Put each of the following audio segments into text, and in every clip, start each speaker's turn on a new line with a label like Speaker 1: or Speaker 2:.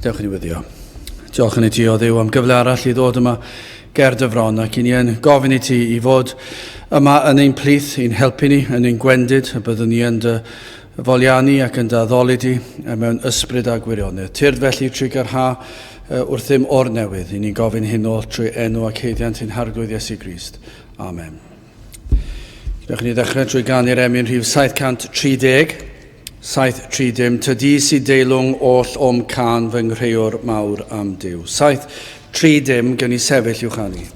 Speaker 1: Gadewch i ni weddio. Diolch yn i ti, o Dduw, am gyfle arall i ddod yma ger dy fron ac i ni yn gofyn i ti i fod yma yn ein plith, i'n helpu ni, yn ein gwendid, y byddwn ni yn dy foliannu ac yn dy addoli di mewn ysbryd a gwirionedd. Tyrd felly trugarha wrthym o'r newydd. I ni'n gofyn hyn oll trwy enw ac haeddiant ein Harglwydd Iesu Grist. Amen. Gwnewch ni ddechrau trwy ganu'r emyn rhif 730. 730, Tydi sydd deilwng oll o'm cân fy nghreuwr mawr am Duw. 730, gen i sefyll i'w chanu.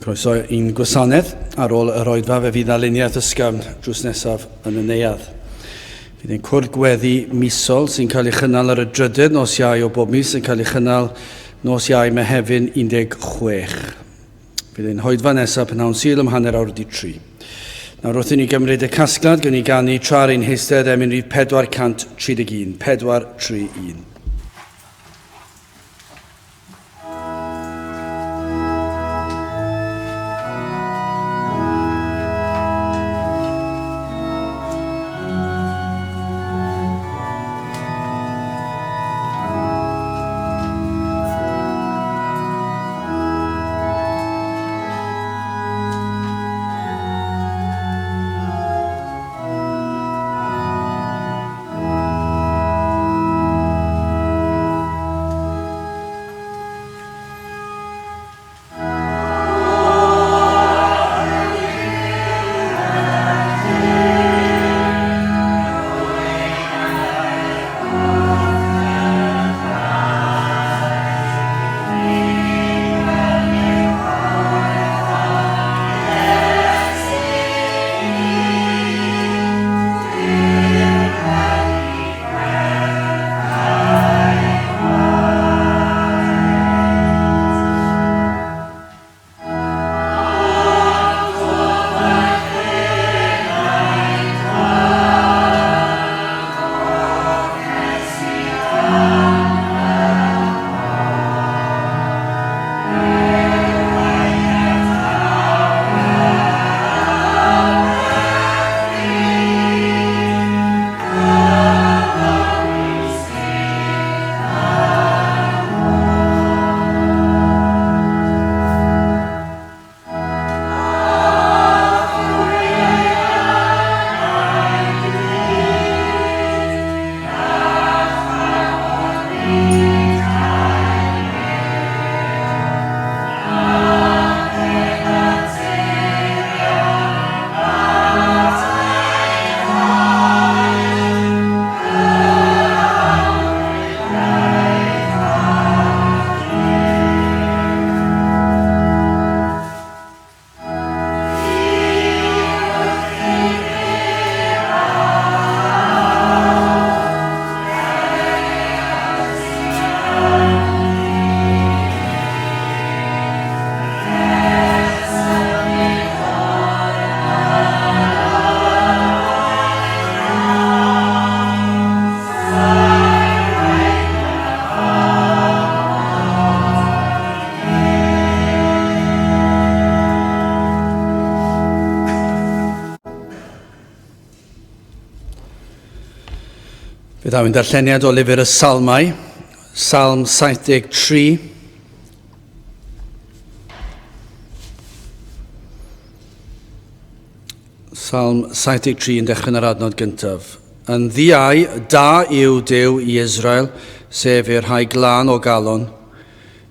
Speaker 1: Croeso i'n gwasanaeth. Ar ôl yr oedfa fe fydd aluniaeth ysgafn drws nesaf yn y neuadd. Fydd ein cwrdd gweddi misol sy'n cael ei chynnal ar y drydydd nos Iau o bob mis yn cael ei chynnal nos Iau Mehefin 16. Fydd ein hoedfa nesaf prynhawn Sul am hanner awr wedi tri. Nawr wrth i ni gymryd y casgliad, gwn i ganu tra ar ein heistedd emyn rhif 431. 431. Fe ddaw ein darlleniad o lyfr y Salmau, Salm 73. Salm 73 yn dechrau yn yr adnod gyntaf. Yn ddiau, da yw Duw i Israel, sef i'r rhai glân o galon.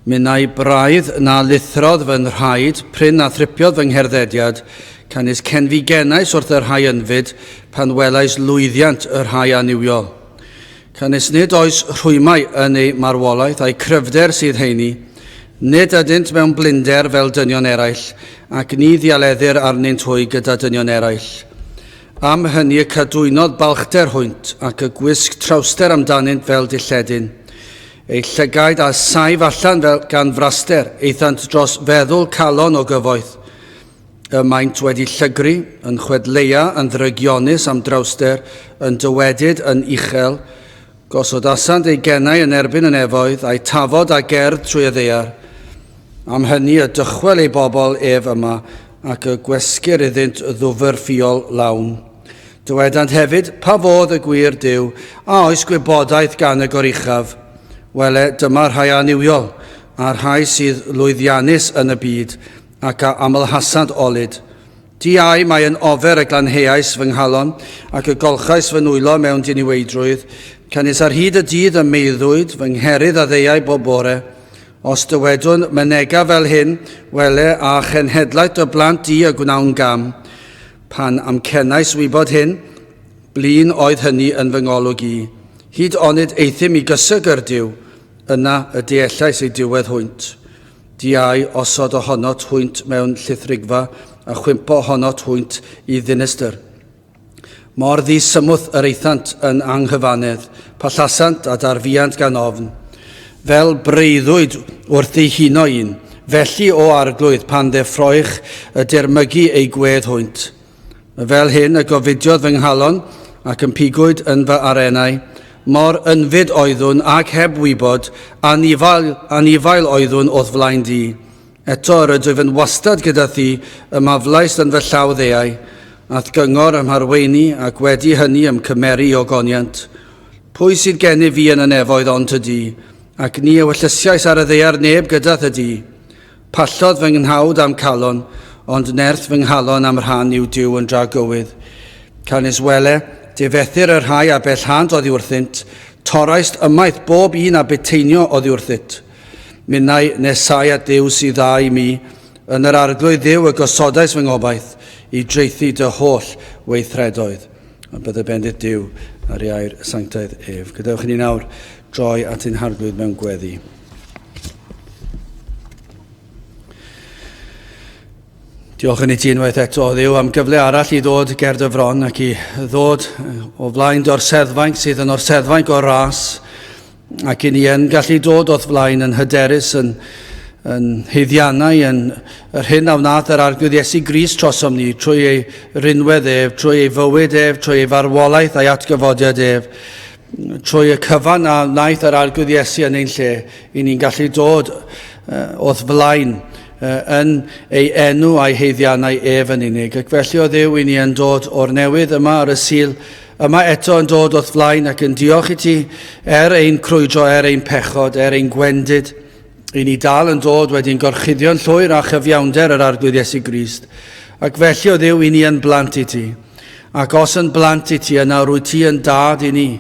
Speaker 1: Minnau braidd na lithrodd fy nhraed, prin na thripiodd fy ngherddediad, canys cenfigenais wrth y rhai ynfyd, pan welais lwyddiant y rhai annuwiol. Canys nid oes rhwymau yn eu marwolaeth, a'u cryfder sydd heini. Nid ydynt mewn blinder fel dynion eraill, ac ni ddialeddir arnynt hwy gyda dynion eraill. Am hynny y cadwynodd balchder hwynt, ac y gwisg trawster amdanynt fel dilledyn. Eu llygaid a saif allan fel gan fraster, aethant dros feddwl calon o gyfoeth. Y maent wedi llygru, yn chwedleia, yn ddrygionus am drawster, yn dywedyd yn uchel, Gosodasant eu genau yn erbyn y nefoedd, a'u tafod a gerdd trwy y ddaear. Am hynny y dychwel ei bobl ef yma, ac y gwesgir iddynt ddwfr ffiol lawn. Dywedant hefyd, Pa fodd y gwir Duw, a oes gwybodaeth gan y Goruchaf? Wele, dyma rhai annuwiol, a'r rhai sydd lwyddiannus yn y byd, ac a amlhasant olud. Diau mae yn ofer y glanheais fy nghalon, ac y golchais fy nwylo mewn diniweidrwydd, canys ar hyd y dydd y meiddwyd fy ngherydd a ddeuai bob bore. Os dywedwn, mynega fel hyn, wele, a chenhedlaeth dy blant di y gwnawn gam. Pan amcenais wybod hyn, blin oedd hynny yn fy ngolwg i. Hyd onid euthum i gysegr Duw, yna y deellais eu diwedd hwynt. Diau osod ohonot hwynt mewn llithrigfa, a chwympo ohonot hwynt i ddinistr. Mor ddisymwth yr aethant yn anghyfannedd, pallasant a darfuant gan ofn. Fel breuddwyd wrth ei huno un, felly o Arglwydd pan ddeffroech y dirmygu eu gwedd hwynt. Fel hyn y gofidiodd fy nghalon, ac yn pigwyd yn fy arennau, mor ynfyd oeddwn ac heb wybod, anifail, anifail oeddwn o'th flaen di. Eto yr ydwyf yn wastad gyda thi, ymaflais yn fy llaw ddeau, a'th gyngor a'm harweini, ac wedi hynny a'm cymeri i ogoniant. Pwy sydd gennyf fi yn y nefoedd ond ty di? Ac ni ewyllysiais ar y ddaear neb gyda thy di. Pallodd fy nghnawd a'm calon, ond nerth fy nghalon a'm rhan yw Duw yn dragywydd. Canys wele, difethir y rhai a bellhânt oddi wrthynt, torraist ymaith bob un a buteinio oddi wrthyt. Minnau nesau at Dduw sydd dda i mi, yn yr Arglwydd Dduw y gosodais fy ngobaith, i draethu dy holl weithredoedd. A bydde bendith Duw ar ei air sanctaidd ef. Gadewch i ni nawr droi at ein Harglwydd mewn gweddi. Diolch yn i ti unwaith eto, o Dduw, am gyfle arall i ddod ger dy fron ac i ddod o flaen dy orseddfainc sydd yn orseddfainc o'r ras, ac i ni yn gallu dod o'th flaen yn hyderus yn, yn heiddiannau yn yr hyn a wnaeth yr Arglwydd Iesu Grist trosom ni trwy ei rinwedd ef, trwy ei fywyd ef, trwy ei farwolaeth a'i atgyfodiad ef, trwy y cyfan a wnaeth yr Arglwydd Iesu yn ein lle, i ni'n gallu dod o'th flaen yn ei enw a'i heiddiannau ef yn unig. Ac felly o Dduw, i ni yn dod o'r newydd yma ar y Sul, yma eto yn dod o'th flaen ac yn diolch i ti er ein crwydro, er ein pechod, er ein gwendid, i ni dal yn dod wedi'n gorchuddio'n llwyr â chyfiawnder yr Arglwydd Iesu Grist. Ac felly o Dduw, i ni yn blant i ti. Ac os yn blant i ti, yna rwyt ti yn dad i ni.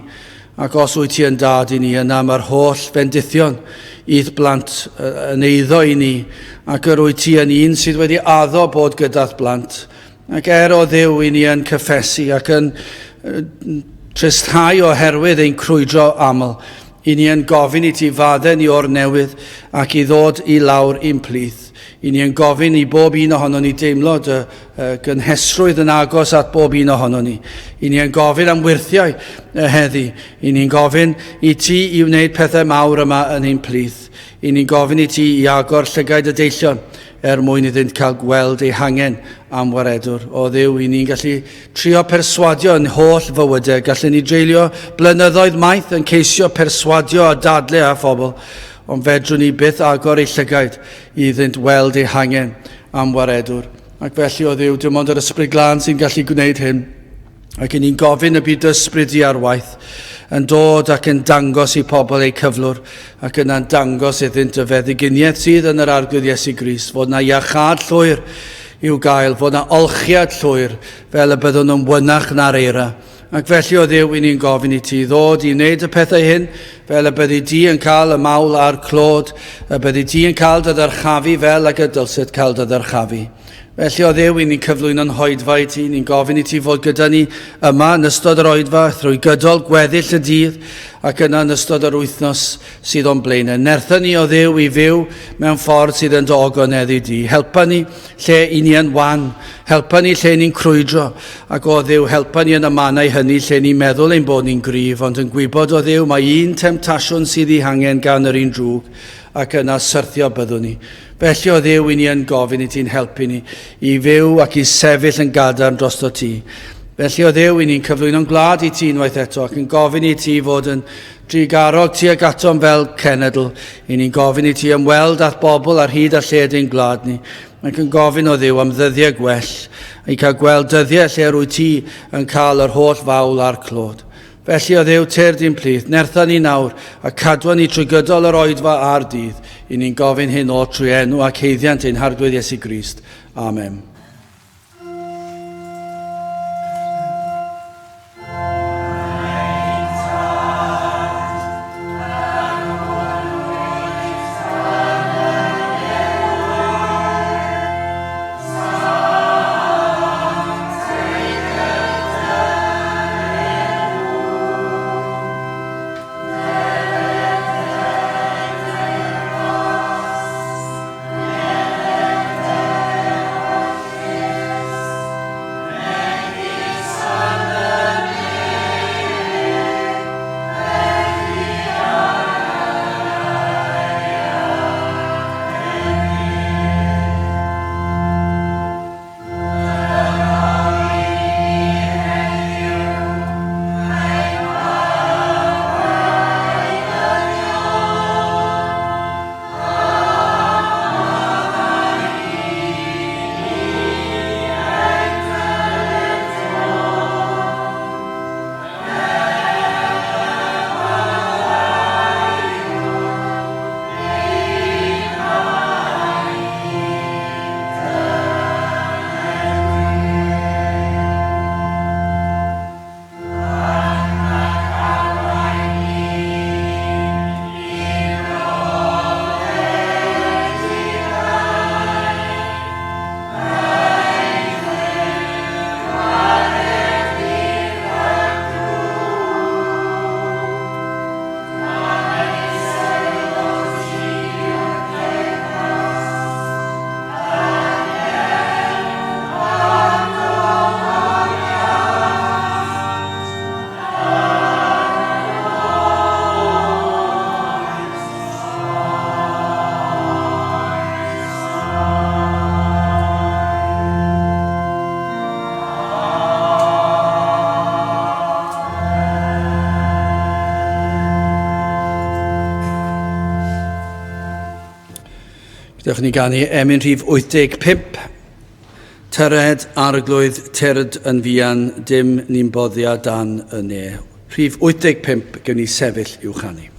Speaker 1: Ac os wyt ti yn dad i ni, yna mae'r holl fendithion i'th blant yn eiddo i ni, ac yr wyt ti yn un sydd wedi addo bod gyda'th blant. Ac er o Dduw i ni yn cyffesu ac yn tristhau oherwydd ein crwydro aml, i ni yn gofyn i ti fadde ni o'r newydd ac i ddod i lawr i'n plith. I ni yn gofyn i bob un ohono ni deimlo dy gynhesrwydd yn agos at bob un ohono ni. I ni yn gofyn am wyrthiau heddi. I ni'n gofyn i ti i wneud pethau mawr yma yn ein plith. I ni'n gofyn i ti i agor llygaid y deillion er mwyn iddynt cael gweld eu hangen am waredwr. O Dduw, i ni'n gallu trio perswadio yn holl fywydau. Gallen ni dreulio blynyddoedd maith yn ceisio perswadio a dadle â phobl, ond fedrwn ni byth agor eu llygaid iddynt weld eu hangen am waredwr. Ac felly, o Dduw, dim ond yr Ysbryd Glân sy'n gallu gwneud hyn. Ac i ni'n gofyn y bydd ysbryd di ar waith yn dod ac yn dangos i pobl eu cyflwr ac yna'n dangos iddynt y feddyginiaeth sydd yn yr Arglwydd Iesu Grist, fod na iachâd llwyr i'w gael, fod na olchiad llwyr fel y byddwn yn wynach na'r eira. Ac felly, o Dduw, i ni'n gofyn i ti ddod i wneud y pethau hyn, fel y byddi di yn cael y mawl a'r clod, y byddi di yn cael dy ddyrchafu fel ag y dylset cael dy ddyrchafu. Felly, o Dduw, i ni'n cyflwyno'n hoedfa i ti, ni'n gofyn i ti fod gyda ni yma yn ystod yr oedfa, thrwy gydol gweddill y dydd, ac yna yn ystod yr wythnos sydd o'n blaenau. Nertha ni, o Dduw, i fyw mewn ffordd sydd yn dy ogoneddu di. Helpa ni lle i ni yn wan, helpa ni lle ni'n crwydro, ac o Dduw, helpa ni yn y mannau hynny lle ni'n meddwl ein bod ni'n gryf, ond yn gwybod, o Dduw, mae un temtasiwn sydd ei hangen gan yr un drwg, ac yna syrthio byddwn ni. Felly, o Dduw, i ni yn gofyn i ti'n helpu ni i fyw ac i sefyll yn gadarn drosto ti. Felly, o Dduw, i ni'n cyflwyno'n gwlad i ti unwaith eto ac yn gofyn i ti fod yn drugarog tuag atom fel cenedl. I ni'n gofyn i ti ymweld â'th bobl ar hyd a lled ein gwlad ni. Ac yn gofyn o Dduw am ddyddiau gwell, i cael gweld dyddiau lle rwy ti yn cael yr holl fawl a'r clod. Felly, o Dduw, tyrd i'n plith, nertha ni nawr, a cadwa ni trwy gydol yr oedfa a'r dydd. I ni'n gofyn hyn oll trwy enw ac haeddiant ein Harglwydd Iesu Grist. Amen. Dewch ni ganu emyn rhif 85. Tyred arglwydd tyrd yn fuan, dim ni'n boddia dan y ne. Rhif 85, gewn ni sefyll i'w chanu.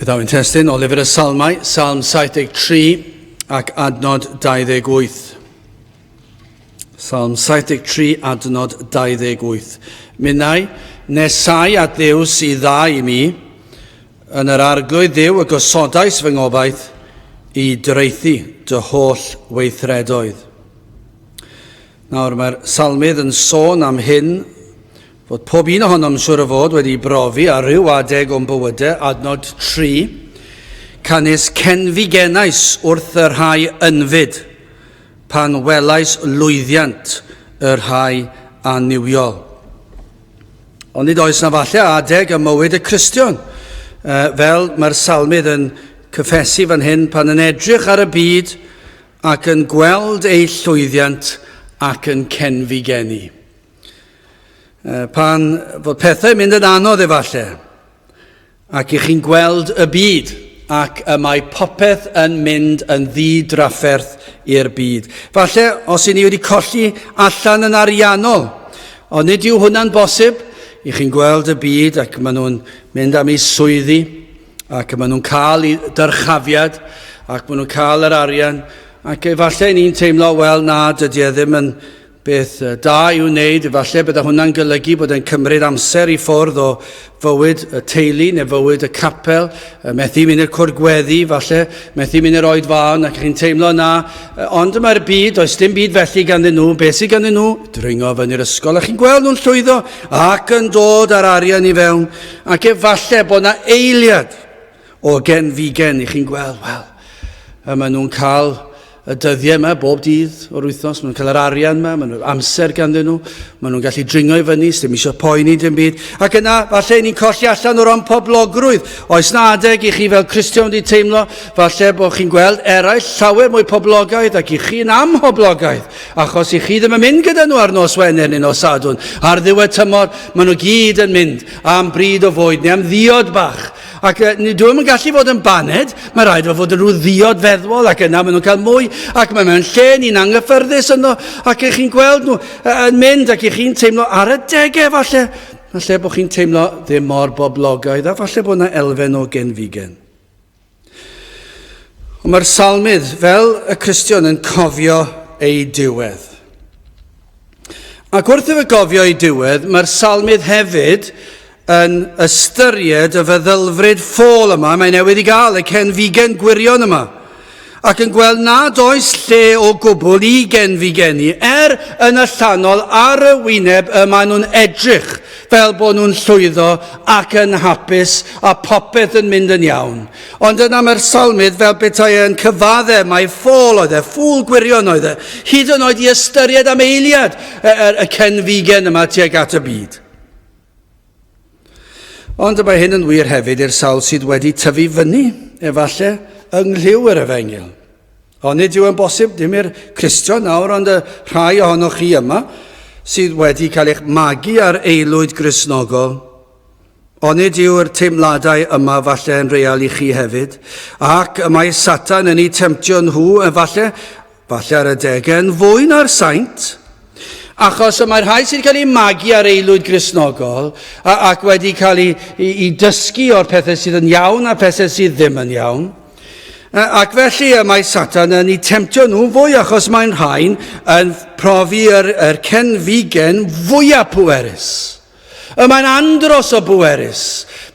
Speaker 1: Fe ddaw ein testun o lyfr y Salmau, Salm 73 ac adnod 28. Salm 73, adnod 28. Minnau, nesau at Dduw sydd dda i mi, yn yr arglwydd Dduw y gosodais fy ngobaith i draethu dy holl weithredoedd. Nawr mae'r salmydd yn sôn am hyn, fod pob un ohonom siwr o fod wedi brofi ar ryw adeg o'n bywydau, adnod 3, canys cenfigenais wrth y rhai ynfyd, pan welais lwyddiant y rhai annuwiol. Ond nid oes na falle adeg ym mywyd y Cristion, fel mae'r salmydd yn cyffesu fan hyn, pan yn edrych ar y byd ac yn gweld eu llwyddiant ac yn cenfigenu. Pan fod pethau'n mynd yn anodd efallai, ac i chi'n gweld y byd ac y mae popeth yn mynd yn ddi-drafferth i'r byd. Falle, os i ni wedi colli allan yn ariannol, ond nid yw hwnna'n bosib, i chi'n gweld y byd ac maen nhw'n mynd am eu swyddi, ac maen nhw'n cael eu dyrchafiad, ac maen nhw'n cael yr arian, ac efallai ni'n teimlo, wel na, dydy e ddim yn Beth da i'w wneud, efallai bydde hwnna'n golygu bod e'n cymryd amser i ffwrdd o fywyd y teulu neu fywyd y capel, methu mynd i'r cwr gweddi, falle, methu mynd i'r oed fawn ac chi'n teimlo na, ond mae'r byd, does dim byd felly ganddyn nhw, beth sydd ganddyn nhw? Dringo fyny'r ysgol, a chi'n gweld nhw'n llwyddo ac yn dod â'r arian i fewn, ac efallai bod na eiliad o genfigen i chi'n gweld, wel, y maen nhw'n cael y dyddiau yma bob dydd o'r wythnos, maen nhw'n cael yr arian yma, maen nhw'n amser ganddyn nhw, maen nhw'n gallu dringo i fyny, dim eisiau poeni dim byd. Ac yna, falle ni'n colli allan o ran poblogrwydd. Oes na adeg i chi fel Cristion wedi teimlo, falle bod chi'n gweld eraill llawer mwy poblogaidd ac i chi'n amhoblogaidd, achos i chi ddim yn mynd gyda nhw ar nos Wener neu nos Sadwrn. Ar ddiwedd tymor, maen nhw gyd yn mynd am bryd o fwyd neu am ddiod bach. Ac nid yw'n gallu fod yn baned, mae rhaid fo fod yn rhyw ddiod feddwol ac yna maen nhw'n cael mwy ac mae mewn lle ni'n anghyffyrddus yno ac ych chi'n gweld nhw yn mynd ac ych chi'n teimlo ar y degau falle, falle bod chi'n teimlo ddim mor boblogaidd a falle bod yna elfen o genfigen. Ond mae'r salmydd, fel y Cristion, yn cofio ei diwedd. Ac wrth iddo gofio ei diwedd, mae'r salmydd hefyd yn ystyried y feddylfryd ffôl yma mae newydd i gael, y cenfigen gwirion yma, ac yn gweld nad oes lle o gwbl i genfigeni, er yn allanol ar y wyneb y maen nhw'n edrych fel bod nhw'n llwyddo ac yn hapus a popeth yn mynd yn iawn. Ond yna mae'r salmydd fel petai e'n cyfadde mai ffôl oedd e, ffŵl gwirion oedd e, hyd yn oed i ystyried am eiliad y, y, y cenfigen yma tuag at y byd. Ond y mae hyn yn wir hefyd i'r sawl sydd wedi tyfu fyny, efallai, yng nghlyw yr efengyl. Ond nid yw yn bosib, dim i'r Cristion nawr, ond y rhai ohonoch chi yma sydd wedi cael eich magu ar aelwyd Gristnogol, onid yw'r teimladau yma falle yn real i chi hefyd, ac y mae Satan yn eu temtio nhw, efallai, falle ar adegau, yn fwy na'r saint, achos y mae'r rhai sydd wedi cael eu magu ar aelwyd Gristnogol ac wedi cael eu, eu, eu dysgu o'r pethau sydd yn iawn a pethau sydd ddim yn iawn, Ac felly y mae Satan yn eu temtio nhw'n fwy achos mae'n rhain yn profi yr, yr cenfigen fwyaf pwerus. Y mae'n andros o bwerus.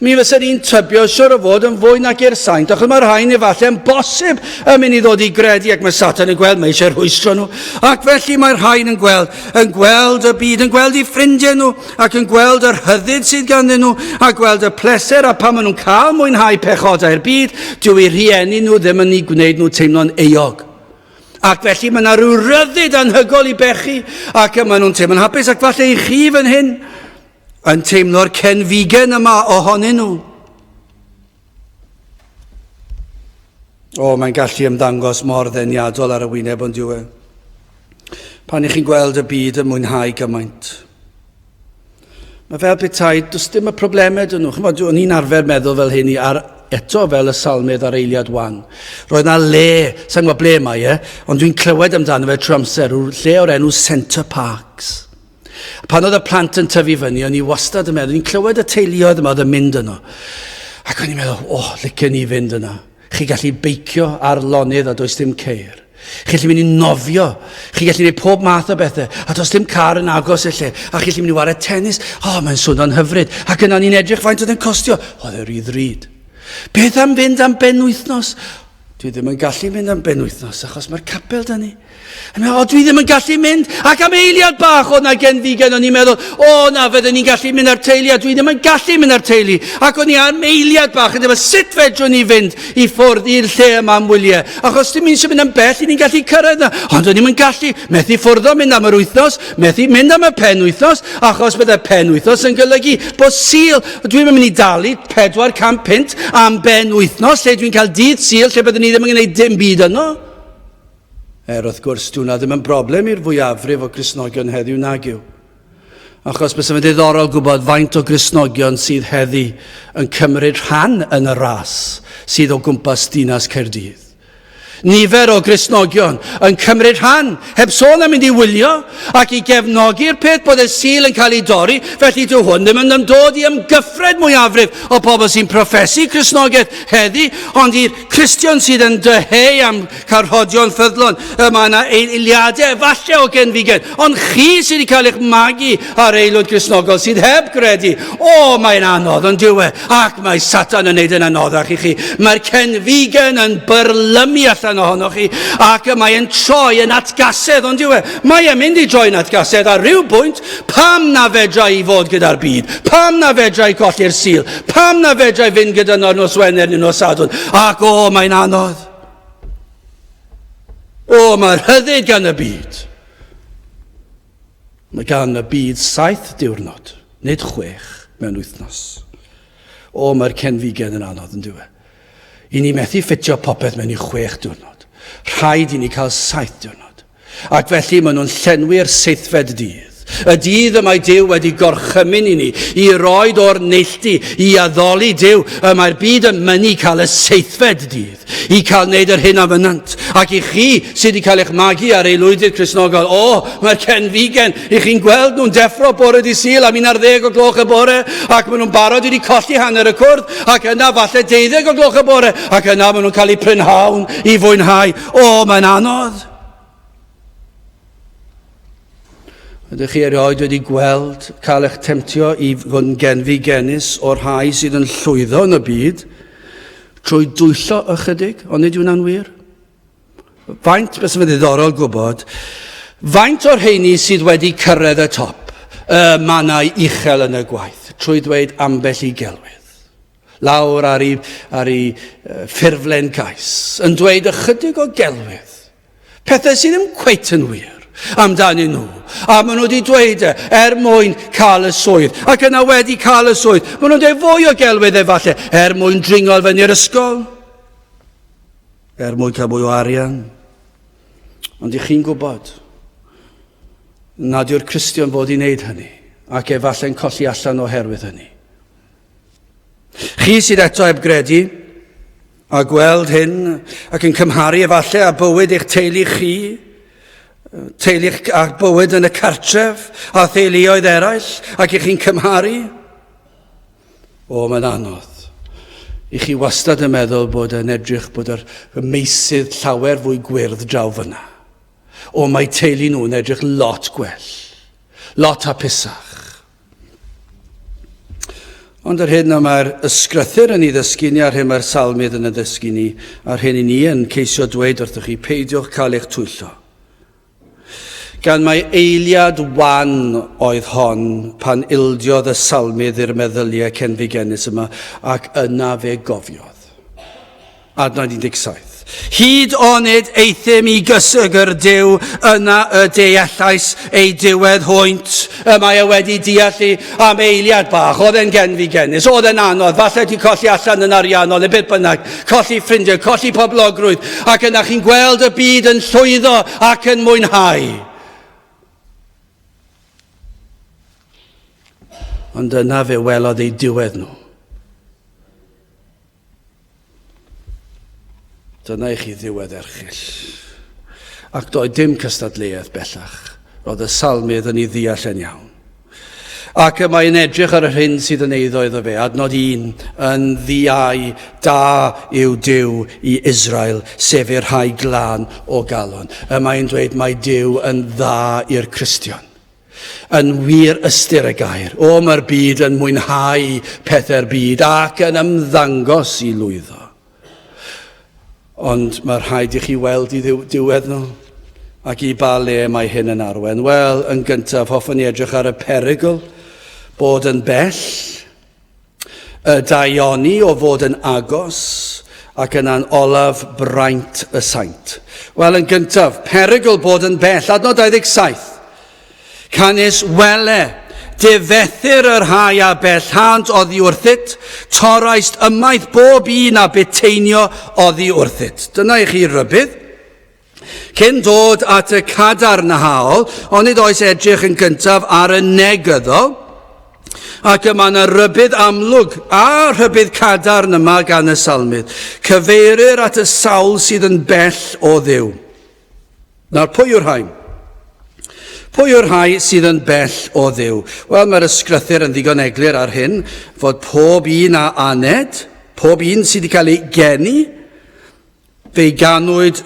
Speaker 1: Mi fysen ni'n tybio siwr o fod yn fwy nag i'r saint, achos mae rhain efallai yn bosib yn mynd i ddod i gredu ac mae Satan yn gweld mae eisiau rhwystro nhw. Ac felly mae rhain yn gweld, yn gweld y byd, yn gweld eu ffrindiau nhw, ac yn gweld yr rhyddid sydd ganddyn nhw, a gweld y pleser a pan maen nhw'n cael mwynhau pechodau'r byd, dyw eu rhieni nhw ddim yn eu gwneud nhw teimlo'n euog. Ac felly mae yna rhyw ryddid anhygol i bechu, ac maen nhw'n teimlo'n hapus, ac falle i chi fan hyn yn teimlo'r cenfigen yma ohonyn nhw. O, mae'n gallu ymddangos mor ddeniadol ar y wyneb ond yw e. Pan i chi'n gweld y byd yn mwynhau gymaint. Mae fel petai, does dim y problemau dyn nhw. Chymod, o'n i'n arfer meddwl fel hyn i ar, eto fel y salmydd ar eiliad wan. Roedd na le, sa'n gwybod ble mae e, ond dwi'n clywed amdano fe trwy amser, lle o'r enw Centre Parks. Pan oedd y plant yn tyfu fyny, o'n i wastad yn meddwl, ni'n clywed y teuluoedd yma oedd yn mynd yno. Ac o'n i'n meddwl, o, oh, licen i fynd yna. Chi gallu beicio ar lonydd a does dim ceir. Chi gallu mynd i nofio. Chi gallu gwneud pob math o bethau. A does dim car yn agos i'r lle. A chi gallu mynd i wario tennis. O, oh, mae'n swnio'n hyfryd. Ac yna ni'n edrych faint oedd yn costio. Oedd e rhy ddrud. Beth am fynd am benwythnos? Dwi ddim yn gallu mynd am benwythnos achos mae'r capel da ni. A meddwl, o, dwi ddim yn gallu mynd. Ac am eiliad bach oedd na genfigen, o'n i'n meddwl, o na, fydden ni'n gallu mynd â'r teulu, a dwi ddim yn gallu mynd â'r teulu. Ac o'n i am eiliad bach yn dweud, sut fedrwn ni fynd i ffwrdd i'r lle yma am wyliau? Achos dim eisiau mynd am bell i ni'n gallu cyrraedd na. Ond o'n i'n gallu, methu ffwrdd o mynd am yr wythnos, methu mynd am y penwythnos, achos bydde penwythnos yn golygu bod Sul, Dwi'm yn mynd i dalu 400 punt am ben wythnos lle dwi'n cael dydd Sul lle byddwn ni ddim yn gwneud dim byd yno. Er wrth gwrs, dw hwnna ddim yn broblem i'r fwyafrif o Gristnogion heddiw nag yw. Achos bys fe'n ddiddorol gwybod faint o Gristnogion sydd heddi yn cymryd rhan yn y ras sydd o gwmpas dinas Caerdydd. Nifer o Gristnogion yn cymryd rhan, heb sôn am mynd i wylio ac i gefnogi'r peth bod y Sul yn cael ei dorri, felly dyw hwn ddim yn dod i ymgyffred mwyafrif o pobl sy'n proffesu Cristnogaeth heddi, ond i'r Cristion sydd yn dyheu am cael rhodio'n ffyddlon, y mae yna eiliadau efallai o genfigen, ond chi sydd wedi cael eich magu ar aelwyd Gristnogol sydd heb gredu, o, mae'n anodd, ond dyw e, ac mae Satan yn neud yn anoddach i chi. Mae'r cenfigen yn byrlymu allan ohonoch chi, ac y mae'n troi yn atgasedd, ond dyw e, mae e'n mynd i droi'n atgasedd ar ryw bwynt. Pam na fedra i fod gyda'r byd? Pam na fedra i golli'r Sul? Pam na fedra i fynd gyda nhw nos Wener neu nos Sadwrn? Ac o, mae'n anodd. O, mae rhyddid gan y byd. Mae gan y byd saith diwrnod, nid chwech, mewn wythnos. O, mae'r cenfigen yn anodd, yn dyw e. I ni methu ffitio popeth mewn i chwech diwrnod. Rhaid i ni cael saith diwrnod. Ac felly maen nhw'n llenwi'r seithfed dydd. Y dydd y mae Duw wedi gorchymyn i ni i roed o'r neilltu i addoli Duw, y mae'r byd yn mynnu cael y seithfed dydd, i cael wneud yr hyn a fynnant. Ac i chi sydd wedi cael eich magu ar aelwydydd Cristnogol, o, mae'r cenfigen, i chi'n gweld nhw'n deffro bore di Sul am 11 o gloch y bore, ac maen nhw'n barod wedi colli hanner y cwrdd, ac yna falle deuddeg o gloch y bore, ac yna maen nhw'n cael eu prynhawn i fwynhau. O, mae'n anodd. Ydych chi erioed wedi gweld cael eich temtio i fod yn genfigennus o'r rhai sydd yn llwyddo yn y byd trwy dwyllo ychydig, ond nid yw'n wir? Faint, beth sy'n ddiddorol gwybod, faint o'r rheini sydd wedi cyrraedd y top, y mannau uchel yn y gwaith, trwy ddweud ambell i gelwydd? Lawr ar ei, ar ei ffurflen gais, yn dweud ychydig o gelwydd. Pethau sydd ddim cweit yn wir amdanyn nhw. A maen nhw wedi dweud e er mwyn cael y swydd. Ac yna wedi cael y swydd, maen nhw'n dweud fwy o gelwydd efallai er mwyn dringo fyny'r ysgol, er mwyn cael mwy o arian. Ond i chi'n gwybod nad yw'r Cristion fod i wneud hynny, ac efallai'n colli allan oherwydd hynny. Chi sydd eto heb gredu a gweld hyn ac yn cymharu efallai â bywyd eich teulu chi, teulu a bywyd yn y cartref a theuluoedd eraill, ac i chi'n cymharu, o, mae'n anodd. I chi wastad yn meddwl bod yn edrych bod yr meysydd llawer fwy gwyrdd draw fyna. O, mae teulu nhw'n edrych lot gwell, lot hapusach. Ond yr hyn y mae'r ysgrythyr yn ei ddysgu ni a'r hyn mae'r salmydd yn ei ddysgu ni, a'r hyn i ni yn ceisio dweud wrthych chi, peidiwch cael eich twyllo. Gan mai eiliad wan oedd hon pan ildiodd y salmydd i'r meddyliau cenfigennus yma, ac yna fe gofiodd. Adnod 17. Hyd onid euthum i gysegr Duw, yna y deallais ei diwedd hwynt. Y mae e wedi deall i am eiliad bach. Oedd e'n genfigennus, oedd e'n anodd, falle di colli allan yn ariannol, neu beth bynnag, colli ffrindiau, colli poblogrwydd, ac yna chi'n gweld y byd yn llwyddo ac yn mwynhau. Ond yna fe welodd ei diwedd nhw. Dyna i chi ddiwedd erchyll. Ac doedd dim cystadleuaeth bellach. Roedd y salmydd yn ei ddeall yn iawn. Ac y mae'n edrych ar yr hyn sydd yn eiddo iddo fe. Adnod 1, yn ddiau da yw Duw i Israel, sef i'r rhai glân o galon. Y mae'n dweud mae Duw yn dda i'r Cristion. Yn wir ystyr y gair. O, mae'r byd yn mwynhau pethau'r byd ac yn ymddangos i lwyddo. Ond mae rhaid i chi weld i diwedd nhw. Ac i ba le mae hyn yn arwen? Wel, yn gyntaf, hoffwn i edrych ar y perygl bod yn bell Y daioni o fod yn agos, ac yna'n olaf braint y saint. Wel, yn gyntaf, perygl bod yn bell. Adnod 27. Canys wele, difethir y rhai a bellhant oddi wrthyt, torraist ymaith bob un a buteinio oddi wrthyt. Dyna i chi rybudd. Cyn dod at y cadarnhaol, onid oes edrych yn gyntaf ar y negyddol, ac y mae yna rybudd amlwg a rhybudd cadarn yma gan y salmydd. Cyfeirir at y sawl sydd yn bell o Dduw. Nawr, pwy yw'r rhain? Pwy yw'r rhai sydd yn bell o Dduw? Wel, mae'r ysgrythur yn ddigon eglur ar hyn, fod pob un a aned, pob un sydd wedi cael ei geni, Fe'i ganwyd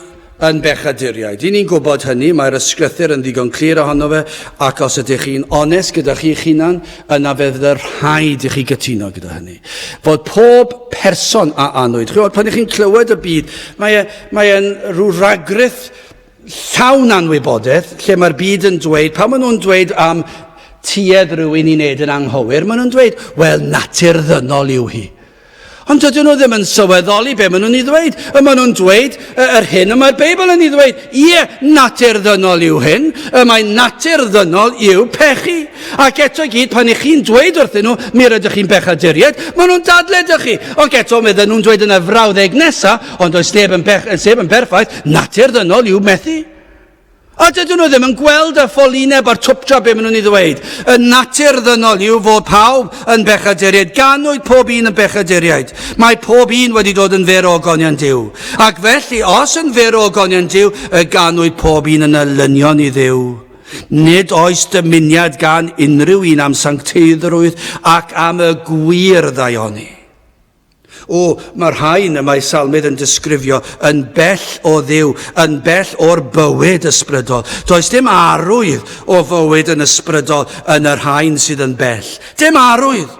Speaker 1: yn bechaduriaid. Y'n ni'n gwybod hynny, mae'r ysgrythur yn ddigon clir ohono fe, ac os ydych chi'n onest gyda chi'ch hunan, yna fe fydd rhaid i chi gytuno gyda hynny. Fod pob person a anwyd. Chi'n pan ych chi'n clywed y byd, mae e, mae e'n rhyw ragrith llawn anwybodaeth, lle mae'r byd yn dweud, pan maen nhw'n dweud am tuedd rhywun i wneud yn anghywir, maen nhw'n dweud, wel, natur ddynol yw hi. Ond dydyn nhw ddim yn sylweddoli be maen nhw'n ei ddweud. Y maen nhw'n dweud yr hyn y mae'r Beibl yn ei ddweud. Ie, natur ddynol yw hyn. Y mae natur ddynol yw pechu. Ac eto i gyd, pan ych chi'n dweud wrthyn nhw, mi rydych chi'n bechaduriaid, maen nhw'n dadle ydych chi. Ac eto, medden nhw'n dweud yn y frawddeg nesaf, ond does neb yn, pech, neb yn berffaith, natur ddynol yw methu. A dydyn nhw ddim yn gweld y ffolineb a'r twpdra be maen nhw'n ei ddweud. Y natur ddynol yw fod pawb yn bechaduriaid. Ganwyd pob un yn bechaduriaid. Mae pob un wedi dod yn fyr o ogoniant Duw. Ac felly, os yn fyr o ogoniant Duw, y ganwyd pob un yn elynion i Dduw. Nid oes dymuniad gan unrhyw un am sancteiddrwydd ac am y gwir ddaioni. O, mae'r rhain y mae Salmydd yn disgrifio yn bell o Dduw, yn bell o'r bywyd ysbrydol. Does dim arwydd o fywyd yn ysbrydol yn y rhain sydd yn bell. Dim arwydd!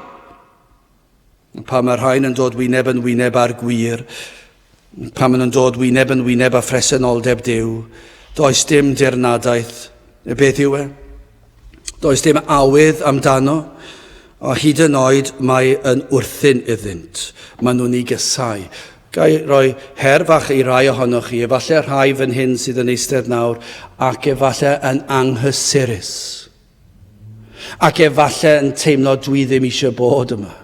Speaker 1: Pan mae'r rhain yn dod wyneb yn wyneb â'r gwir, pan maen nhw'n dod wyneb yn wyneb â phresenoldeb Duw, does dim dirnadaeth. Y beth yw e? Does dim awydd amdano, a hyd yn oed mae yn wrthun iddynt. Maen nhw'n ei gysau. Ga i roi her fach i rai ohonoch chi, efallai rhai fan hyn sydd yn eistedd nawr, ac efallai yn anghysurus. Ac efallai yn teimlo dwi ddim eisiau bod yma.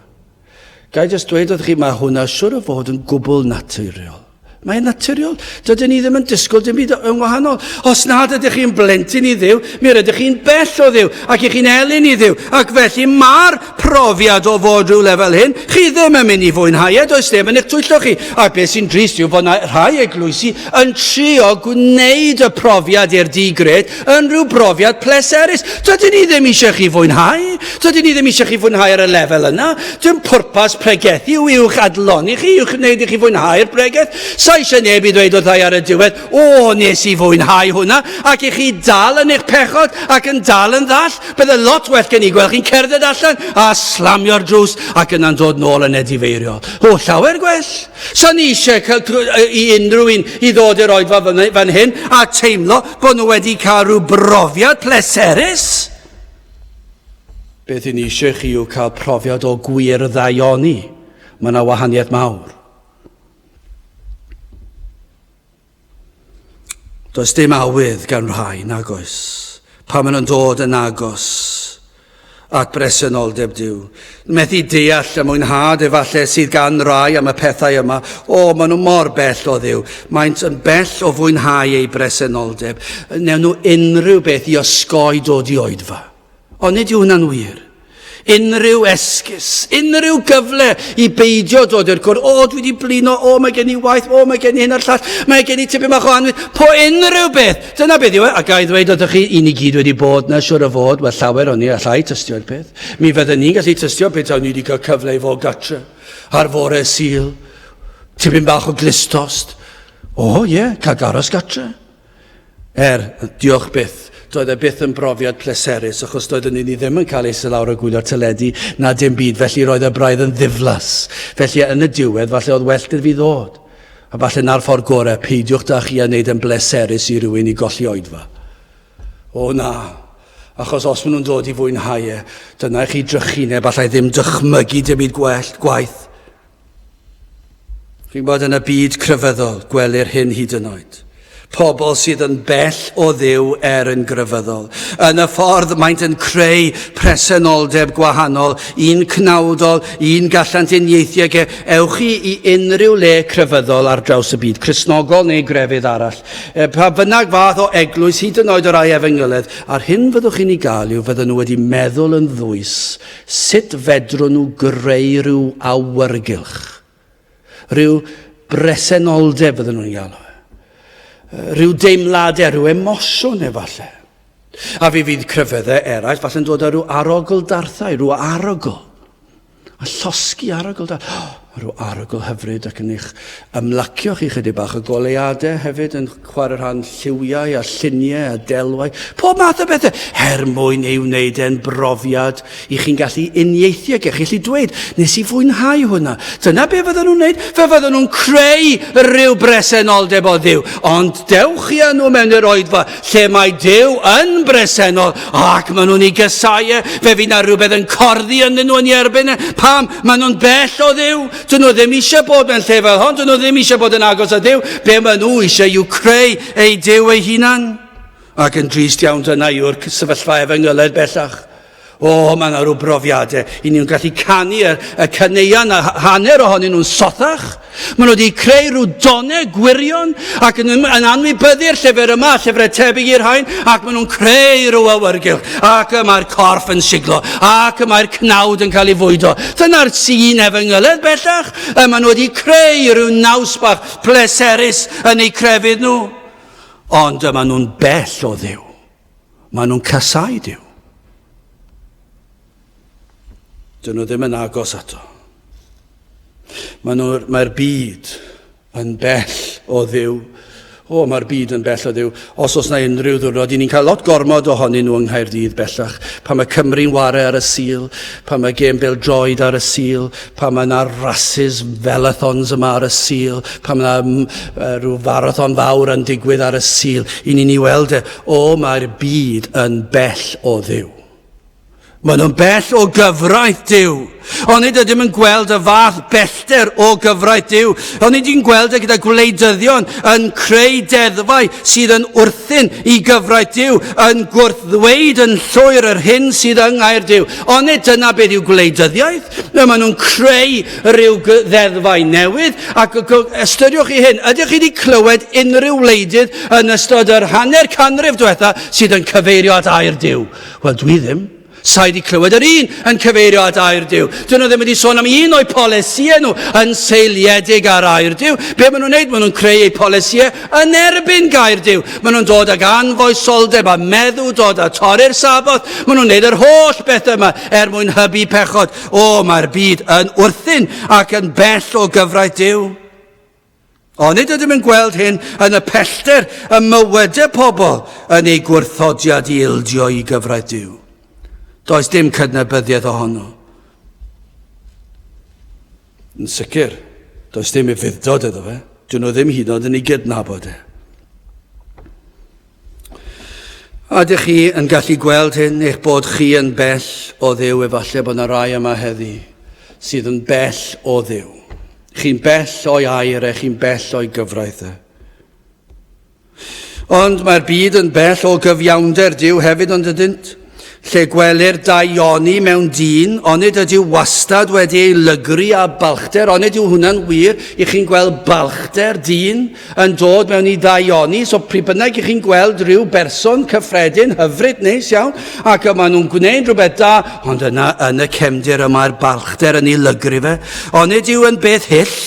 Speaker 1: Ga i jyst dweud wrthych chi, mae hwnna siwr o fod yn gwbl naturiol. Mae'n naturiol. Dydyn ni ddim yn disgwyl dim byd yn wahanol. Os nad ydych chi'n blentyn i Dduw, mi rydych chi'n bell o Dduw, ac ych chi'n elyn i Dduw. Ac felly mae'r profiad o fod rhywle fel hyn, chi ddim yn mynd i fwynhau e, does neb yn eich twyllo chi. A beth sy'n drist yw bod yna rhai eglwysi yn trio gwneud y profiad i'r di-gred yn rhyw brofiad pleserus. Dydyn ni ddim eisiau chi fwynhau. Dydyn ni ddim eisiau chi fwynhau ar y lefel yna. Dim pwrpas pregethu yw i'wch adloni chi, i'wch wneud i chi fwynhau'r bregeth. Sa eisiau neb i ddweud wrthai ar y diwedd, o, nes i fwynhau hwnna, ac i chi dal yn eich pechod ac yn dal yn ddall. Bydde lot well gen i gweld chi'n cerdded allan a slamio'r drws ac yna'n dod nôl yn edifeiriol. O, llawer gwell. Sa ni eisiau cael i unrhyw un i ddod i'r oedfa fan hyn a teimlo bod nhw wedi cael rhyw brofiad pleserus. Beth i ni eisiau chi yw cael profiad o gwir ddaioni. Mae yna wahaniaeth mawr. Does dim awydd gan rhai, nag oes, pan maen nhw'n dod yn agos at bresenoldeb Duw. Methu deall y mwynhad efallai sydd gan rai am y pethau yma. O, maen nhw mor bell o Dduw. Maent yn bell o fwynhau ei bresenoldeb. Newn nhw unrhyw beth i osgoi dod i oedfa. Ond nid yw hwnna'n wir. Unrhyw esgus, unrhyw gyfle i beidio dod i'r cwrdd. O, dwi wedi blino, o, mae gen i waith, o, mae gen i hyn a'r llall, mae gen i tipyn bach o anwyd. Po unrhyw beth. Dyna beth yw e. A ga i ddweud wrthych chi, i ni gyd wedi bod na siwr o fod, wel llawer o'n ni allai tystio i'r peth. Mi fydden ni'n gallu tystio petawn ni wedi cael cyfle i fod gatre ar fore Sul. Tipyn bach o glustost. O, ie, yeah, cael garos gatre. Er, diolch byth, doedd e byth yn brofiad pleserus, achos doeddwn ni ddim yn cael eistedd lawr a gwylio'r teledu na dim byd, felly roedd y braidd yn ddiflas. Felly yn y diwedd, falle oedd well gyda fi ddod. A falle na'r ffordd gorau, peidiwch da chi a wneud yn bleserus i rywun i golli oedfa. O na, achos os maen nhw'n dod i fwynhau e, dyna i chi drychineb, allai ddim dychmygu dim byd gwell, gwaith. Chi'n gwybod, yn y byd crefyddol, gwelir hyn hyd yn oed. Pobl sydd yn bell o Dduw er yn grefyddol. Yn y ffordd maent yn creu presenoldeb gwahanol, un cnawdol, un gallant uniaethu ag e. Ewch chi i unrhyw le crefyddol ar draws y byd, Cristnogol neu grefydd arall, pa bynnag fath o eglwys, hyd yn oed y rai efengyledd, a'r hyn fyddwch chi'n ei gael yw fydden nhw wedi meddwl yn ddwys sut fedrwn nhw greu rhyw awyrgylch. Rhyw bresenoldeb fydden nhw'n ei galw e. Rhyw deimladau, rhyw emosiwn efallai. A fi fydd crefyddau eraill falle'n dod â rhyw arogl darthau, rhyw arogl. A llosgi arogl da. Oh, rhyw arogl hyfryd ac yn eich ymlacio chi chydig bach. Y goleuadau hefyd yn chwarae rhan lliwiau a lluniau a delwau. Pob math o bethau. Er mwyn ei wneud e'n brofiad I chi'n gallu uniaethu ag e, chi'n gallu dweud, nes i fwynhau hwnna. Dyna be fydden nhw'n wneud, fe fydden nhw'n creu rhyw bresenoldeb o Dduw. Ond dewch chi â nhw mewn i'r oedfa lle mae Duw yn bresennol ac maen nhw'n ei gysau e. Fe fydd na rhywbeth yn corddi ynddyn nhw yn ei erbyn e. Pam? Maen nhw'n bell o Dduw. Dyn nhw ddim eisiau bod mewn lle fel hon. Dyn nhw ddim eisiau bod yn agos â Duw. Be maen nhw eisiau yw creu eu Duw eu hunan. Ac yn drist iawn dyna yw'r sefyllfa efengylaidd bellach. O, mae yna rhyw brofiadau. I ni'n gallu canu y, y caneuon a hanner ohonyn nhw'n sothach. Maen nhw wedi creu rhyw donau gwirion ac yn, yn anwybyddu'r llyfr yma, llyfrau tebyg i'r rhain, ac maen nhw'n creu rhyw awyrgylch, ac y mae'r corff yn siglo, ac y mae'r cnawd yn cael ei fwydo. Dyna'r sîn efengyledd bellach. Y maen nhw wedi creu rhyw naws bach pleserus yn eu crefydd nhw. Ond y maen nhw'n bell o Dduw. Maen nhw'n casáu Duw. Dyn nhw ddim yn agos ato. Mae'r mae byd yn bell o Dduw. O, mae'r byd yn bell o Dduw. Os oes na unrhyw ddwrnod, i ni'n cael lot gormod ohonyn nhw yng Nghaerdydd bellach. Pan mae Cymru'n ware ar y Sul, pan mae gêm bêl-droed ar y Sul, pan mae yna rasys velathons yma ar y Sul, pan mae yna rhyw farathon fawr yn digwydd ar y Sul, i ni'n ei weld e, O, mae'r byd yn bell o Dduw. Maen nhw'n bell o gyfraith Duw. Onid ydym yn gweld y fath bellter o gyfraith Duw? Onid ydym gweld e gyda gwleidyddion yn creu deddfau sydd yn wrthyn i gyfraith Duw, yn gwrthddweud yn llwyr yr hyn sydd yng ngair Duw? Onid dyna beth yw gwleidyddiaeth? Maen nhw'n creu rhyw ddeddfau newydd, ac ystyriwch chi hyn, ydych chi wedi clywed unrhyw wleidydd yn ystod yr hanner canrif diwetha sydd yn cyfeirio at air Duw? Wel, dwi ddim. Sa i wedi clywed yr un yn cyfeirio at air Duw. Dyn nhw ddim wedi sôn am un o'u polisïau nhw yn seiliedig ar air Duw. Be maen nhw'n wneud? Maen nhw'n creu eu polisïau yn erbyn gair Duw. Maen nhw'n dod ag anfoesoldeb a meddw dod a torri'r Saboth. Maen nhw'n wneud yr holl bethau yma er mwyn hybu pechod. O, mae'r byd yn wrthun ac yn bell o gyfraith Duw. Onid ydym yn gweld hyn yn y pellter ym mywydau pobl yn eu gwrthodiad i ildio i gyfraith Duw? Does dim cydnabyddiaeth ohono. Yn sicr, does dim ufudd-dod iddo fe. Dyn nhw ddim hyd yn oed yn ei gydnabod e. A ydych chi yn gallu gweld hyn, eich bod chi yn bell o Dduw? Efallai bod yna rai yma heddi sydd yn bell o Dduw. Chi'n bell o'i air e, chi'n bell o'i gyfraith e. Ond mae'r byd yn bell o gyfiawnder Duw hefyd, ond ydynt? Lle gwelir daioni mewn dyn, onid ydyw wastad wedi ei lygru â balchder? Onid yw hwnna'n wir? I chi'n gweld balchder dyn yn dod mewn i ddaioni? So pryd bynnag i chi'n gweld rhyw berson cyffredin, hyfryd, neis iawn, ac y maen nhw'n gwneud rhywbeth da, ond yna yn y cefndir y mae'r balchder yn ei lygru fe. Onid yw yn beth hyll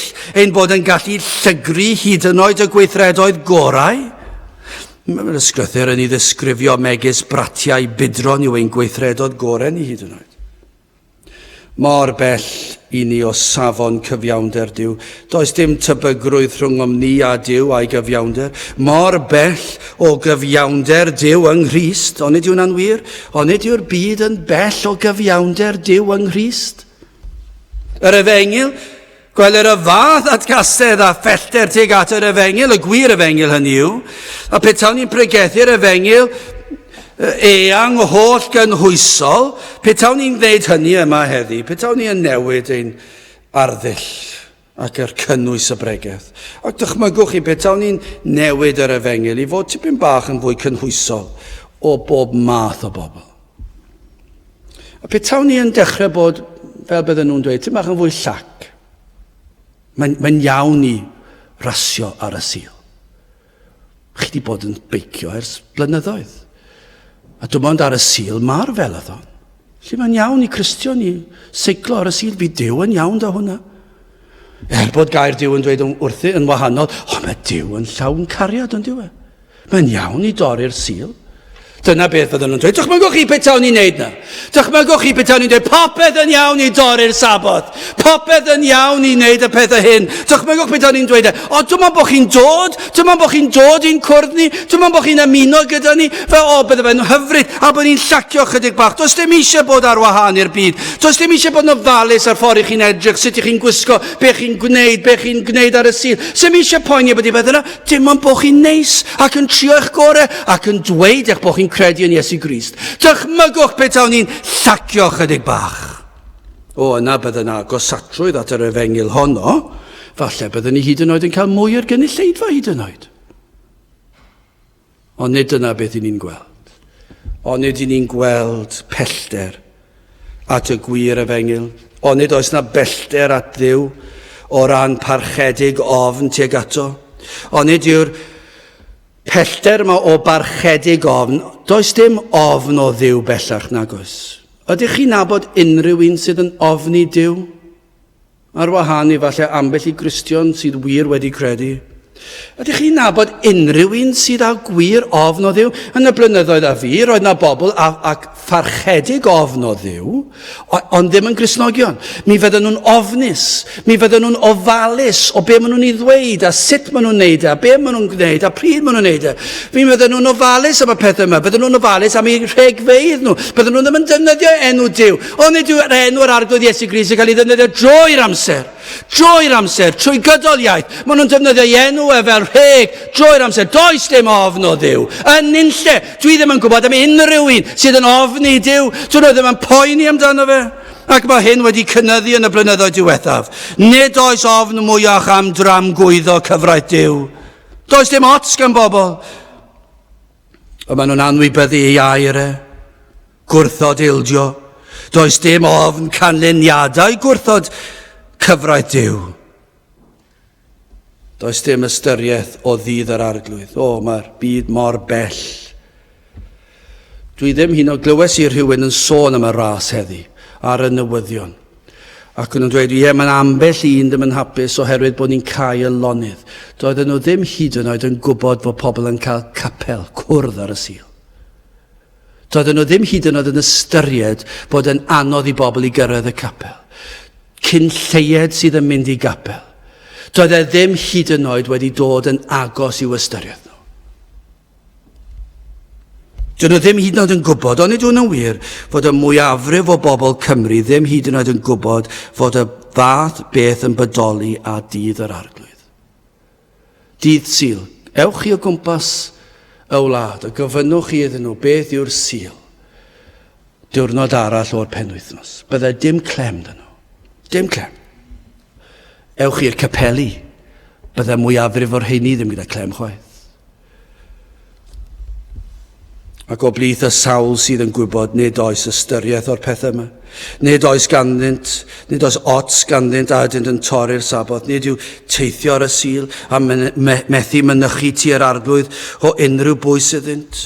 Speaker 1: ein bod yn gallu llygru hyd yn oed y gweithredoedd gorau? Mae'r ysgrythur yn ei ddisgrifio megis bratiau budron yw ein gweithredoedd gorau ni hyd yn oed. Mor bell i ni o safon cyfiawnder Duw. Does dim tebygrwydd rhwngom ni a Duw a'i gyfiawnder. Mor bell o gyfiawnder Duw yng Nghrist. Onid yw hwnna'n wir? Onid yw'r byd yn bell o gyfiawnder Duw yng Nghrist? Yr efengyl Gweler y fath atgasedd a phellter tuag at yr efengyl, y gwir efengyl hynny yw, a petawn ni'n pregethu'r efengyl eang holl gynhwysol, petawn ni'n gwneud hynny yma heddi, petawn ni yn newid ein arddull ac er cynnwys y bregeth. Ac dychmygwch chi petawn ni'n newid yr efengyl i fod tipyn bach yn fwy cynhwysol o bob math o bobl. A petawn ni yn dechrau bod, fel bydden nhw'n dweud, tipyn bach yn fwy llac. Mae'n mae iawn i rasio ar y Sul. Chi wedi bod yn beicio ers blynyddoedd. A dim ond ar y Sul mae'r felathon. Felly mae'n iawn i Cristion i seiclo ar y Sul. Fi Duw yn iawn da hwnna. Er bod gair Duw yn dweud wrthi yn wahanol, o mae Duw yn llawn cariad yn dyw e. Mae'n iawn i dorri'r Sul. Dyna beth fydden nhw'n dweud. Dychmygwch chi petawn ni'n neud na. Dychmygwch chi petawn ni'n dweud popeth yn iawn i dorri'r Saboth. Popeth yn iawn i wneud y pethau hyn. Dychmygwch petawn ni'n dweud e. O, dim ond bod chi'n dod, dim ond bod chi'n dod i'n cwrdd ni, dim ond bod chi'n ymuno gyda ni. Fe, o, bydde fe'n hyfryd, a bod ni'n llacio chydig bach. Does dim eisiau bod ar wahân i'r byd. Does dim eisiau bod yn ofalus ar ffordd i chi'n edrych, sut i chi'n gwisgo, be chi'n gwneud, be chi'n gwneud ar y Sul. Sdim eisiau poeni bod i beth yna. Dim ond bod chi'n neis ac yn trio eich gore ac yn dweud eich bod chi'n credu yn Iesu Grist. Dychmygwch petawn ni'n llacio chydig bach. O, yna bydde yna agosatrwydd at yr efengyl honno. Falle bydden ni hyd yn oed yn cael mwy o'r gynulleidfa hyd yn oed. Ond nid dyna beth i ni'n gweld. Ond nid i ni'n gweld pellter at y gwir efengyl. Ond nid oes na bellter at Dduw o ran parchedig ofn tuag ato. Ond nid yw'r pellter yma o barchedig ofn, does dim ofn o Dduw bellach nag oes. Ydych chi'n nabod unrhyw un sydd yn ofni Duw? Ar wahân i falle ambell i Gristion sydd wir wedi credu. Ydych chi'n nabod unrhyw un sydd â gwir ofn o Dduw? Yn y blynyddoedd a fu, roedd na bobl a, ac pharchedig ofn o Dduw, ond ddim yn Gristnogion. Mi fydden nhw'n ofnus, mi fydden nhw'n ofalus o be maen nhw'n ei ddweud a sut maen nhw'n neud e, a be maen nhw'n gwneud a pryd maen nhw'n neud e. Mi fydden nhw'n ofalus am y pethau yma, fydden nhw'n ofalus am eu rhegfeydd nhw, bydden nhw ddim yn defnyddio enw Duw. Ond nid yw'r enw yr Arglwydd Iesu Grist yn cael ei ddefnyddio drwy'r amser. Drwy'r amser, trwy gydol iaith. Maen nhw'n defnyddio ei enw e fel rheg drwy'r amser. Does dim ofn o Dduw. Yn unlle, dwi ddim yn gwybod am unrhyw un sydd yn ofni Duw. Dyn nhw ddim yn poeni amdano fe. Ac mae hyn wedi cynyddu yn y blynyddoedd diwethaf. Nid oes ofn mwyach am dramgwyddo cyfraith Duw. Does dim ots gan bobl. Ond maen nhw'n anwybyddu ei air e. Gwrthod ildio. Does dim ofn canlyniadau gwrthod cyfraith Duw. Does dim ystyriaeth o ddydd yr Arglwydd. O, mae'r byd mor bell. Dwi ddim hyn o glywes i rhywun yn sôn am y ras heddi ar y newyddion. Ac o'n nhw'n dweud, ie, mae'n ambell un ddim yn hapus oherwydd bod ni'n cau y lonydd. Doedden nhw ddim hyd yn oed yn gwybod fod pobl yn cael capel, cwrdd ar y Sul. Doedden nhw ddim hyd yn oed yn ystyried bod yn anodd i bobl i gyrraedd y capel. Cyn lleied sydd yn mynd i gapel. Doedd e ddim hyd yn oed wedi dod yn agos i'w ystyried nhw. Dyn nhw ddim hyd yn oed yn gwybod, ond nid yw'n yn wir, fod y mwyafrif o bobl Cymru ddim hyd yn oed yn gwybod fod y fath beth yn bodoli a dydd yr Arglwydd. Dydd Sul, ewch chi o gwmpas y wlad a gofynnwch chi iddyn nhw beth yw'r Sul. Diwrnod arall o'r penwythnos. Byddai dim clem dyn nhw. Dim clem. Ewch i'r capeli. Byddai mwyafrif o'r rheini ddim gyda clem chwaith. Ac o blith y sawl sydd yn gwybod nid oes ystyriaeth o'r pethau yma. Nid oes ganddynt, nid oes ots ganddynt a ydynt yn torri'r Saboth. Nid yw teithio ar y Sul a methu mynychu tŷ yr Arglwydd o unrhyw bwys iddynt.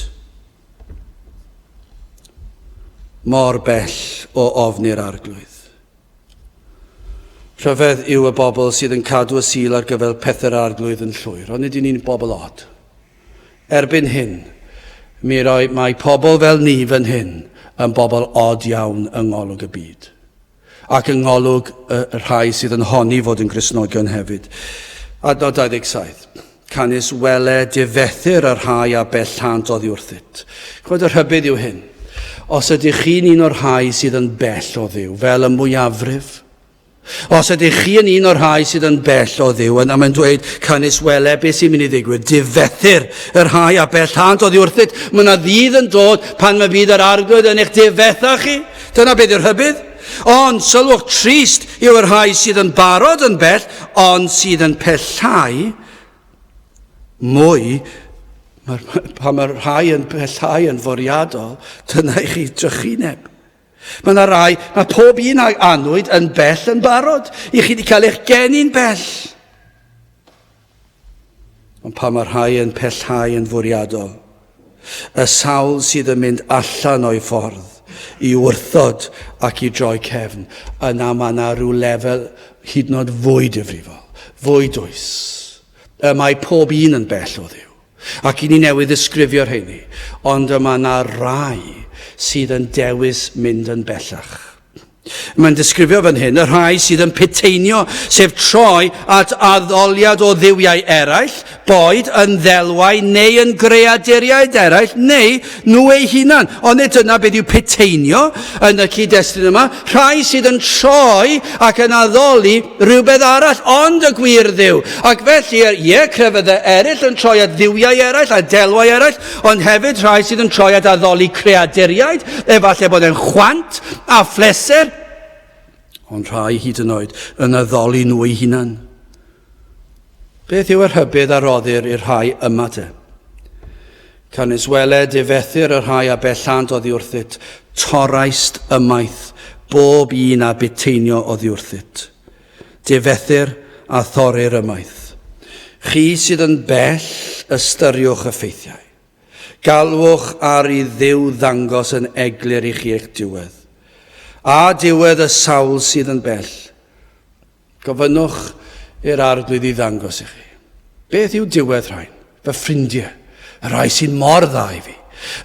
Speaker 1: Mor bell o ofni'r Arglwydd. Rhyfedd yw y bobl sydd yn cadw y Sul ar gyfer pethau'r Arglwydd yn llwyr, ond nid y'n ni'n bobl od. Erbyn hyn, mi roi, mae pobl fel ni fan hyn yn bobl od iawn yng ngolwg y byd, ac yng ngolwg y rhai sydd yn honni fod yn Gristnogion hefyd. Adnod 27. Canys wele difethir y rhai a bellhant oddi wrthyt. Chwed y rhybudd yw hyn. Os ydych chi'n un o'r rhai sydd yn bell o Dduw, fel y mwyafrif, os ydych chi yn un o'r rhai sydd yn bell o Dduw, yna mae'n dweud, canys wele beth sy'n mynd i ddigwydd, difethir y rhai a bellhant oddi wrthyt. Mae yna ddydd yn dod pan mae fydd yr Arglwydd yn eich difetha chi. Dyna beth yw'r rhybudd. Ond, sylwch, trist yw y rhai sydd yn barod yn bell, ond sydd yn pellhau mwy. Mae'r, pan mae'r rhai yn pellhau yn fwriadol, dyna i chi drychineb. Mae yna rai, mae pob un a anwyd yn bell yn barod. I chi wedi cael eich geni'n bell. Ond pan mae rhai yn pellhau yn fwriadol, y sawl sydd yn mynd allan o'i ffordd i wrthod ac i droi cefn, yna mae yna rhyw lefel hyd yn oed fwy difrifol, fwy dwys. Y mae pob un yn bell o Dduw. Ac i ni newydd ddisgrifio'r rheini, ond y mae yna rai sydd yn dewis mynd yn bellach. Mae'n disgrifio fan hyn y rhai sydd yn puteinio, sef troi at addoliad o dduwiau eraill, boed yn ddelwau neu yn greaduriaid eraill, neu nhw eu hunan. Ond nid dyna beth yw puteinio yn y cyd-destun yma. Rhai sydd yn troi ac yn addoli rhywbeth arall ond y gwir Dduw. Ac felly, ie, crefyddau eraill yn troi at dduwiau eraill a delwau eraill, ond hefyd rhai sydd yn troi at addoli creaduriaid, efallai bod e'n chwant a phleser, ond rhai hyd yn oed yn addoli nhw eu hunan. Beth yw y rhybudd a roddir i'r rhai yma te? Canys wele difethir y rhai a bellant oddi wrthyt, torraist ymaith bob un a buteinio oddi wrthyt. Difethir a thorir ymaith. Chi sydd yn bell, ystyriwch y ffeithiau. Galwch ar i Dduw ddangos yn eglur i chi eich diwedd. A diwedd y sawl sydd yn bell. Gofynnwch i'r Arglwydd i ddangos i chi. Beth yw diwedd rhain? Fy ffrindiau, y rhai sy'n mor dda i fi,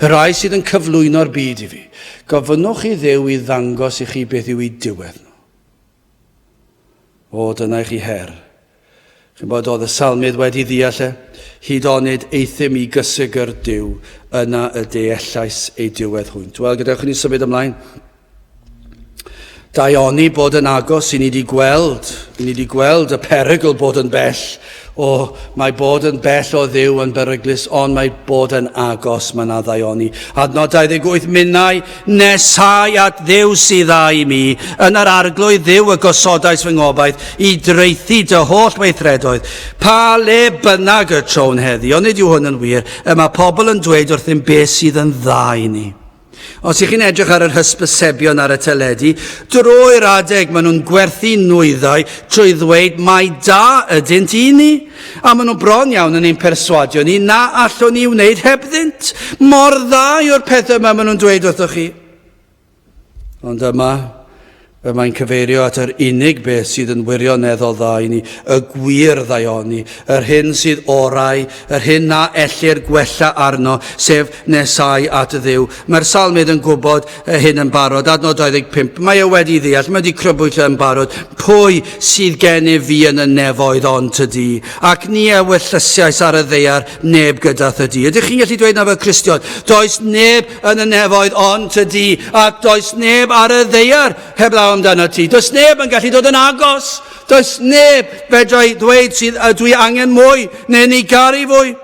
Speaker 1: y rhai sydd yn cyflwyno'r byd i fi. Gofynnwch i Dduw i ddangos i chi beth yw eu diwedd nhw. O, dyna i chi her. Chi'n bod, oedd y salmydd wedi ddeall e, hyd onid euthum i gysegr Duw, yna y deellais ei diwedd hwynt. Wel, gadewch i ni symud ymlaen. Daioni bod yn agos i ni wedi gweld, i ni wedi gweld y perygl bod yn bell O, mae bod yn bell o Dduw yn beryglus, ond mae bod yn agos, mae 'na ddaioni. Adnod 28, Minnau nesau at Dduw sydd dda i mi, yn yr Arglwydd Dduw y gosodais fy ngobaith, i draethu dy holl weithredoedd. Pa le bynnag y trown heddi, ond nid yw hwn yn wir, y mae pobl yn dweud wrthym beth sydd yn dda i ni. Os ych chi'n edrych ar yr hysbysebion ar y teledu, drwy'r adeg maen nhw'n gwerthu nwyddau trwy ddweud mai da ydynt i ni, a maen nhw bron iawn yn ein perswadio ni na allwn ni wneud hebddynt. Mor dda yw'r pethau yma maen nhw'n dweud wrthoch chi. Ond yma, Y mae'n cyfeirio at yr unig beth sydd yn wirioneddol dda i ni, y gwir ddaioni, yr hyn sydd orau, yr hyn na ellir gwella arno, sef nesáu at Dduw. Mae'r salmydd yn gwybod hyn yn barod. Adnod 25, mae e wedi ddeall, mae wedi crybwyll yn barod, pwy sydd gennyf fi yn y nefoedd ond tydi, ac ni ewyllysiais ar y ddaear neb gyda thydi. Ydych chi'n gallu dweud na fel Cristion? Does neb yn y nefoedd ond tydi, ac does neb ar y ddaear heblaw amdano ti. Does neb yn gallu dod yn agos. Does neb fedra i ddweud sydd a dwi angen mwy neu ni garu fwy.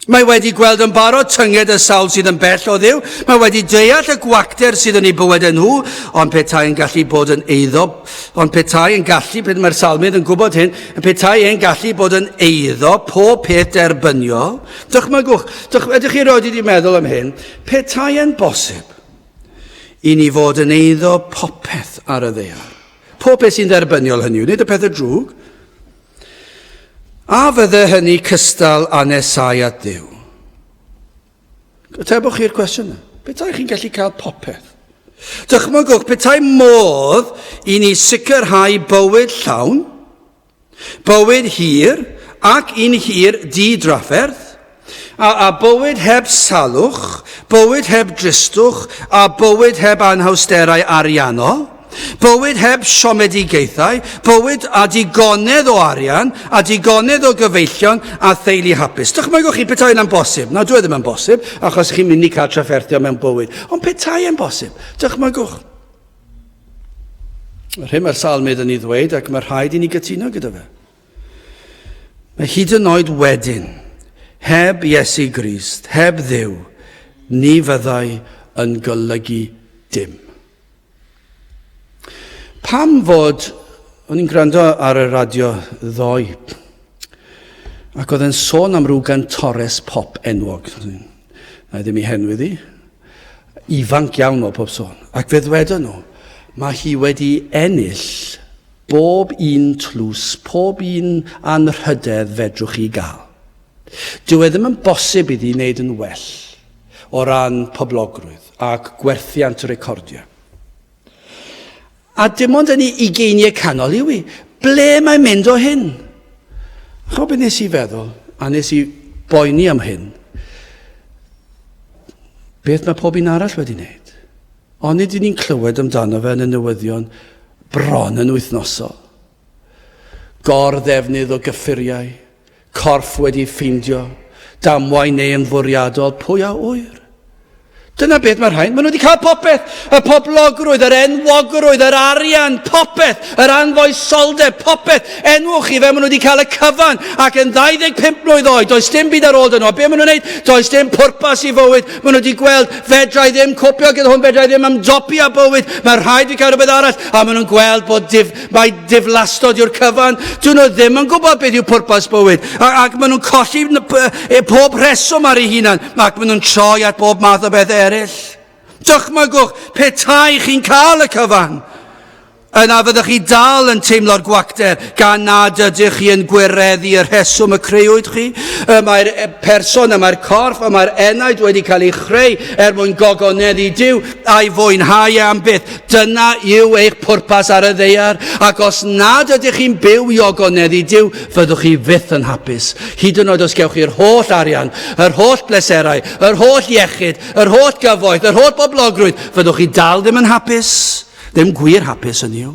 Speaker 1: Mae wedi gweld yn barod tynged y sawl sydd yn bell o Dduw. Mae wedi deall y gwacter sydd yn ei bywyd nhw, ond petai yn gallu bod yn eiddo, ond petai yn gallu, pe mae'r salmydd yn gwybod hyn, petai e'n gallu bod yn eiddo pob peth derbyniol, Dychmygwch, dych, ydych chi erioed wedi meddwl am hyn? Petai e'n bosib i ni fod yn eiddo popeth ar y ddaear, pob peth sy'n dderbyniol hynny yw, nid y pethau drwg, a fydde hynny cystal â nesau at Dduw? Atebwch chi'r cwestiwn yna. Petai chi'n gallu cael popeth? Dychmygwch, petai modd i ni sicrhau bywyd llawn, Bywyd hir ac un hir di-drafferth, a, a bywyd heb salwch, bywyd heb dristwch, a bywyd heb anhawsterau ariannol, bywyd heb siomedigaethau, bywyd a digonedd o arian, a digonedd o gyfeillion a theulu hapus. Dychmygwch chi petai hynna'n bosib. Na, dwi e ddim yn bosib, achos chi'n mynd i cael trafferthion mewn bywyd. Ond petai e'n bosib, dychmygwch. Yr hyn mae'r salmydd yn ei ddweud ac mae rhaid i ni gytuno gyda fe. Mae hyd yn oed wedyn, heb Iesu Grist, heb Dduw, ni fyddai yn golygu dim. Pam fod, o'n i'n gwrando ar y radio ddoe, ac oedd e'n sôn am rhyw gantores pop enwog. Na i ddim i henwi ddi. Ifanc iawn o pob sôn. Ac fe ddwedon nhw, mae hi wedi ennill bob un tlws, pob un anrhydedd fedrwch chi gael. Dyw e ddim yn bosib iddi wneud yn well o ran poblogrwydd ac gwerthiant recordiau. A dim ond yn ei ugeiniau canol yw hi. Ble mae'n mynd o hyn? Ch'mo beth nes i feddwl, a nes i boeni am hyn? Beth mae pob un arall wedi wneud? Onid y'n ni'n clywed amdano fe yn y newyddion bron yn wythnosol? Gor-ddefnydd o gyffuriau, corff wedi ffeindio, damwain neu yn fwriadol, pwy a ŵyr? Dyna beth mae'r rhain, maen nhw wedi cael popeth, y poblogrwydd, yr enwogrwydd, yr arian, popeth, yr anfoesoldeb, popeth, enwch chi fe, maen nhw wedi cael y cyfan, ac yn 25 mlwydd oed, does dim byd ar ôl dyn nhw, a be maen nhw'n gwneud? Does dim pwrpas i fywyd, maen nhw wedi gweld, fedra i ddim copio gyda hwn, fedra i ddim ymdopi â bywyd, mae rhaid fi cael rhywbeth arall, a maen nhw'n gweld bod dif, Mae diflastod yw'r cyfan. Dyn nhw ddim yn gwybod beth yw pwrpas bywyd. Ac maen nhw'n colli e, pob rheswm ar eu hunan. Ac maen nhw'n troi at bob math o beth eraill. Dychmygwch petai chi'n cael y cyfan. Yna fyddwch chi dal yn teimlo'r gwacter gan nad ydych chi yn gwireddu y rheswm y creuwyd chi. Y mae'r person, y mae'r corff, y mae'r enaid wedi cael ei chreu er mwyn gogoneddu Duw a'i fwynhau e am byth. Dyna yw eich pwrpas ar y ddaear, ac os nad ydych chi'n byw i ogoneddu Duw, fyddwch chi fyth yn hapus. Hyd yn oed os gewch chi'r holl arian, yr holl bleserau, yr holl iechyd, yr holl gyfoeth, yr holl boblogrwydd, fyddwch chi dal ddim yn hapus. Ddim gwir hapus yn yw,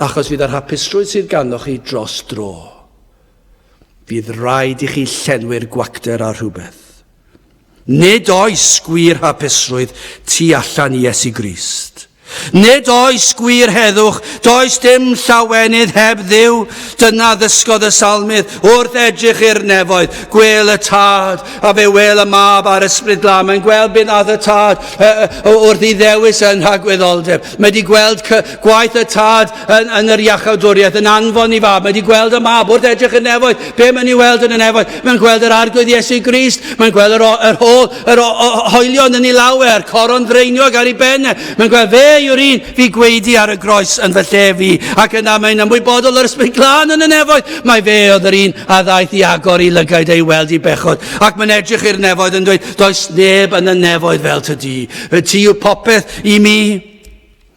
Speaker 1: achos fydd yr hapusrwydd sydd ganddoch chi dros dro. Fydd rhaid i chi llenwi'r gwacter â rhywbeth. Nid oes gwir hapusrwydd tu allan i Iesu Grist. Nid oes gwir heddwch, does dim llawenydd heb Dduw. Dyna ddysgodd y salmydd wrth edrych i'r nefoedd. Gwel y Tad, a fe wel y Mab a'r Ysbryd Glân. Mae'n gweld beth nath y Tad wrth i ddewis yn rhagwyddoldeb. Mae wedi gweld gwaith y Tad yn, yn yr iachawdwriaeth, yn anfon i fab. Mae wedi gweld y mab wrth edrych y nefoedd. Be mae'n ei weld yn y nefoedd? Mae'n gweld yr arglwydd Iesu Grist. Mae'n gweld yr, yr hôl, yr hoelion yn ei lawer, coron ddraeniog ar ei ben. E. Mae'n gweld fe yw'r un fi gweidi ar y groes yn fy lle fi. Ac yna mae'n ymwybodol o'r Ysbryd Glân yn y nefoedd. Mae fe oedd yr un a ddaeth i agor i lygaid ei weld i bechod. Ac mae'n edrych i'r nefoedd yn dweud, does neb yn y nefoedd fel ty di. Y ti yw popeth i mi.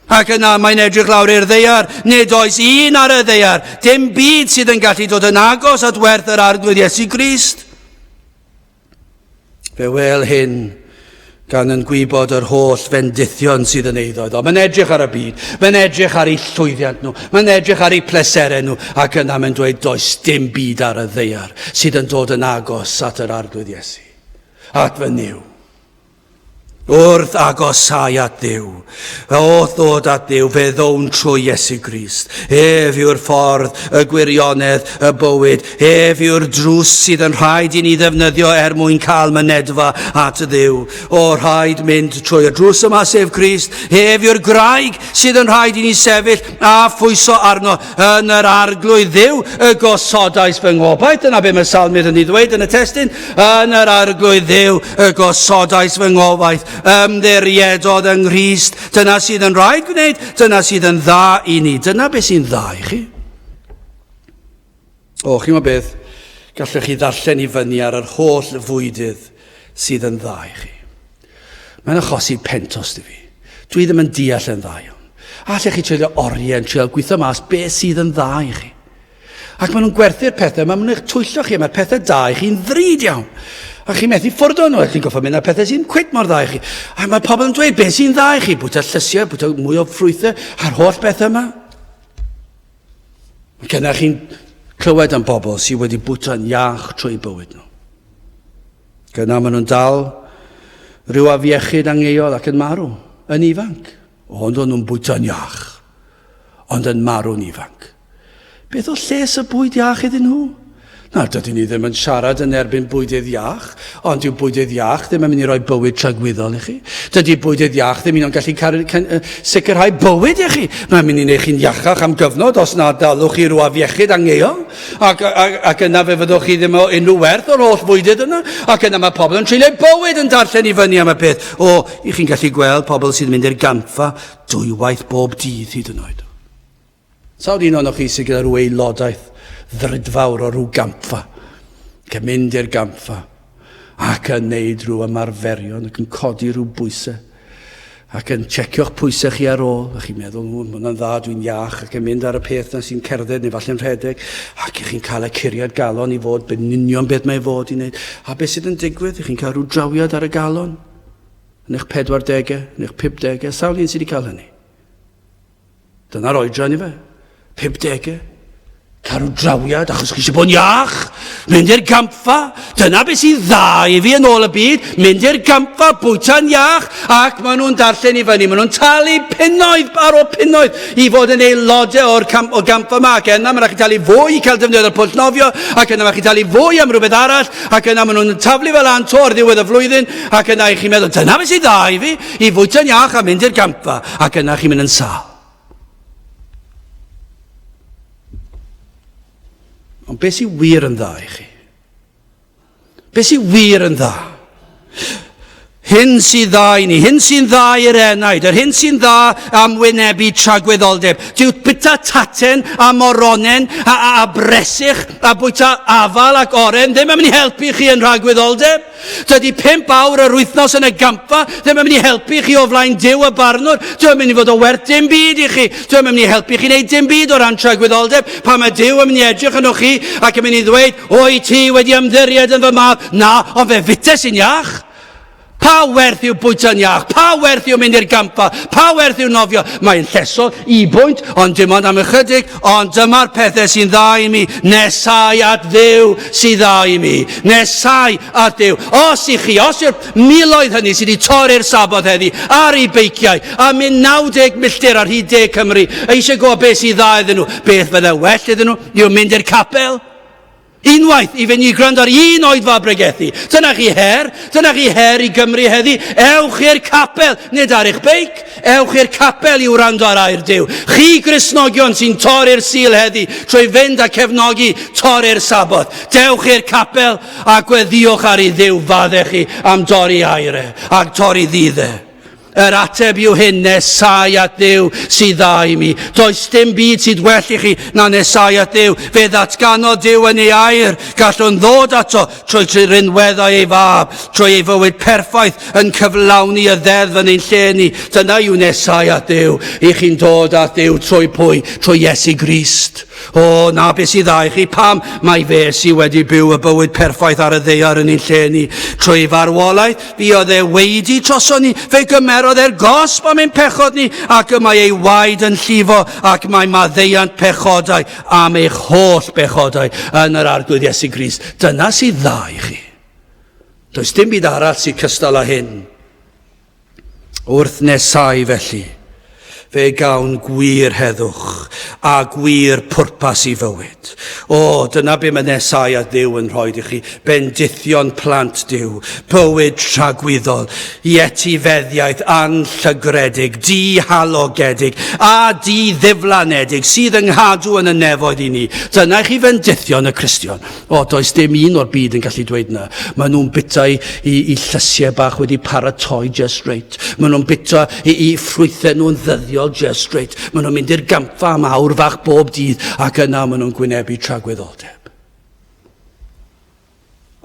Speaker 1: Ac yna mae'n edrych lawr i'r ddaear. Nid oes un ar y ddaear. Dim byd sydd yn gallu dod yn agos at werth yr Arglwydd Iesu Grist. Fe wel hyn gan yn gwybod yr holl fendithion sydd yn eiddo iddo. Mae'n edrych ar y byd, mae'n edrych ar eu llwyddiant nhw, mae'n edrych ar eu pleserau nhw, ac yna mae'n dweud does dim byd ar y ddaear sydd yn dod yn agos at yr Arglwydd Iesu, at fy Nuw. Wrth agosáu at Dduw, wrth ddod at Dduw, fe ddown trwy Iesu Grist. Ef yw'r ffordd, y gwirionedd, y bywyd. Ef yw'r drws sydd yn rhaid i ni ddefnyddio er mwyn cael mynedfa at Dduw. O, rhaid mynd trwy y drws yma, sef Crist. Ef yw'r graig sydd yn rhaid i ni sefyll a phwyso arno yn yr Arglwydd Dduw y gosodais fy ngobaith. Dyna be mae Salmydd yn ei ddweud yn y testun. Yn yr Arglwydd Dduw y gosodais fy ngobaith. Ymddiriedodd yng Nghrist. Dyna sydd yn rhaid gwneud. Dyna sydd yn dda i ni. Dyna beth sy'n dda i chi. O, chi'n gwybod beth? Gallwch chi ddarllen i fyny ar yr holl fwydydd sydd yn dda i chi. Mae'n achosi pentost i fi. Dwi ddim yn deall yn dda iawn. A allech chi treulio oriau yn trial gweithio mas beth sydd yn dda i chi. Ac maen nhw'n gwerthu'r pethau, maen nhw'n eich twyllo chi, mae'r pethau da i chi'n ddrud iawn. A chi'n methu ffwrdd nhw, a chi'n goffa mynd â pethau sy'n cwit mor dda i chi. A mae pobl yn dweud, beth sy'n dda i chi? Bwyta llysiau, bwyta mwy o ffrwythau, a'r holl bethau yma. Mae gennych chi'n clywed am bobl sydd wedi bwyta'n iach trwy bywyd nhw. Gyna maen nhw'n dal rhyw afiechyd angeuol ac yn marw yn ifanc. Ond o'n nhw'n bwyta'n iach, ond yn marw'n ifanc. Beth o lles y bwyd iach iddyn nhw? Na, dydyn ni ddim yn siarad yn erbyn bwydydd iach, ond dyw bwydydd iach ddim yn mynd i roi bywyd tragwyddol i chi. Dydy bwydydd iach ddim un o'n gallu cael, sicrhau bywyd i chi. Mae'n mynd i wneud chi'n iachach am gyfnod os na dalwch chi rhyw afiechyd angheuol, ac, ac, ac yna fe fyddwch chi ddim o unrhyw werth o'r holl fwydydd yna, ac yna mae pobl yn treulio bywyd yn darllen i fyny am y peth. O, i chi'n gallu gweld pobl sydd yn mynd i'r gampfa dwywaith bob dydd hyd yn oed. Sawl un ohonoch chi sydd gyda rhyw aelodaeth ddrudfawr o rhyw gampfa, ac yn mynd i'r gampfa, ac yn neud rhyw ymarferion, ac yn codi rhyw bwysau, ac yn checio'ch pwysau chi ar ôl, a chi'n meddwl, mae hwnna'n dda, dwi'n iach, ac yn mynd ar y peth na sy'n cerdded neu falle'n rhedeg, ac chi'n cael y curiad galon i fod yn union beth mae fod i wneud. A beth sydd yn digwydd? Chi'n cael rhyw drawiad ar y galon, yn eich 40au, yn eich 50au, sawl un sydd wedi cael hynny? Dyna'r oedran i fe. 50au. Cael rhyw drawiad achos chi eisiau bod yn iach. Mynd i'r gampfa. Dyna beth sy'n dda i fi yn ôl y byd. Mynd i'r gampfa, bwyta'n iach. Ac maen nhw'n darllen i fyny. Maen nhw'n talu punnoedd ar ôl punnoedd i fod yn aelodau o'r camp, o gampfa yma. Ac yna mae'n rhaid chi talu fwy i cael defnyddio'r pwll nofio. Ac yna mae'n rhaid chi talu fwy am rhywbeth arall. Ac yna maen nhw'n taflu fel lan to ar ddiwedd y flwyddyn. Ac yna i chi'n meddwl, dyna beth sy'n dda i fi. I fwyta'n iach a mynd i'r gampfa, ac yna chi'n mynd yn sâl. Ond beth sy'n wir yn dda i chi? Beth sy'n wir yn dda? Hyn sy'n dda i ni, hyn sy'n dda i'r enaid, yr hyn sy'n dda am wynebu tragwyddoldeb. Dyw bwyta taten a moronen a, a, a bresych a bwyta afal ac oren ddim yn mynd i helpu chi yn rhagwyddoldeb. Dydy pump awr yr wythnos yn y gampfa ddim yn mynd i helpu chi o flaen Duw y barnwr. Dyw e'n mynd i fod o werth dim byd i chi. Dyw e'n mynd i helpu chi wneud dim byd o ran tragwyddoldeb. Pan mae Duw yn mynd i edrych arnoch chi ac yn mynd i ddweud, Wy ti wedi ymddiried yn fy mab? Na, ond fe fwytes i'n iach. Pa werth yw bwyta'n iach? Pa werth yw mynd i'r gampfa? Pa werth yw nofio? Mae'n llesol i bwynt, ond dim ond am ychydig. Ond dyma'r pethau sy'n dda i mi. Nesau at Dduw sydd dda i mi. Nesau at Dduw. Os i chi, os yw'r miloedd hynny sydd wedi torri'r Saboth heddi ar eu beiciau a mynd 90 milltir ar hyd de Cymru, eisiau gwybod beth sydd dda iddyn nhw, beth fydde well iddyn nhw yw mynd i'r capel. Unwaith i fynd i gwrando ar un oedfa bregethu. Dyna chi her, dyna chi her i Gymru heddi. Ewch i'r capel, nid ar eich beic, ewch i'r capel i wrando ar air Duw. Chi Gristnogion sy'n torri'r Sul heddi trwy fynd a cefnogi torri'r Saboth. Dewch i'r capel a gweddïwch ar i Dduw fadde chi am dorri air e, ac torri ddydd e. Yr ateb yw hyn, nesau at Dduw sydd dda i mi. Does dim byd sydd well i chi na nesau at Dduw. Fe ddatganodd Duw yn ei air, gallwn ddod ato trwy trwy rinweddau ei fab, trwy ei fywyd perffaith yn cyflawni y ddeddf yn ein lle ni. Dyna yw nesau at Dduw. I chi'n dod at Dduw trwy pwy? Trwy Iesu Grist. O, na beth sydd dda i chi, pam mae fe sydd wedi byw y bywyd perffaith ar y ddaear yn ein lle ni. Trwy farwolaeth, fuodd e weidi troson ni, fe gymerodd e'r gosb am ein pechod ni, ac y mae ei waed yn llifo, ac mae maddeuant pechodau am eich holl bechodau yn yr Arglwydd Iesu Grist. Dyna sydd dda i chi. Does dim byd arall sydd cystal â hyn. Wrth nesau felly, fe gawn gwir heddwch a gwir pwrpas i fywyd. O, dyna be mae nesau at Dduw yn rhoi i chi, bendithion plant Duw, bywyd tragwyddol, i etifeddiaeth anllygredig, dihalogedig a di-ddiflanedig sydd yng nghadw yn y nefoedd i ni. Dyna i chi fendithion y Cristion. O, does dim un o'r byd yn gallu dweud na. Maen nhw'n bita i, i, i llysiau bach wedi paratoi just reit. Maen nhw'n bita i, i ffrwythau nhw'n ddyddiol just reit. Maen nhw'n mynd i'r gampfa am awr fach bob dydd ac yna maen nhw'n gwynebu tragwyddoldeb.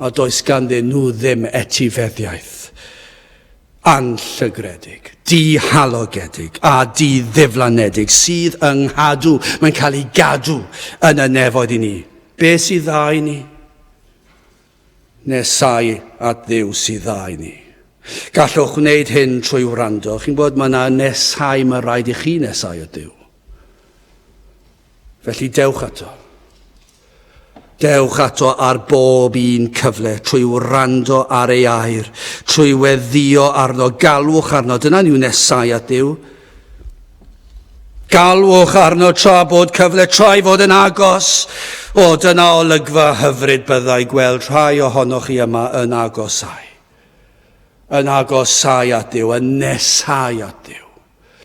Speaker 1: A does ganddyn nhw ddim etifeddiaeth anllygredig, dihalogedig a diddiflanedig sydd yng nghadw, mae'n cael ei gadw yn y nefoedd i ni. Be sydd dda i ni? Nesau at Dduw sydd dda i ni. Gallwch wneud hyn trwy wrando. Chi'n gwybod, mae yna nesau, mae rhaid i chi nesau at Dduw. Felly dewch ato. Dewch ato ar bob un cyfle, trwy wrando ar ei air, trwy weddïo arno, galwch arno. Dyna niw nesau at Dduw. Galwch arno tra bod cyfle, tra ei fod yn agos. O, dyna olygfa hyfryd byddai gweld rhai ohonoch chi yma yn agosau. Yn agosau at Dduw, yn nesau at Dduw.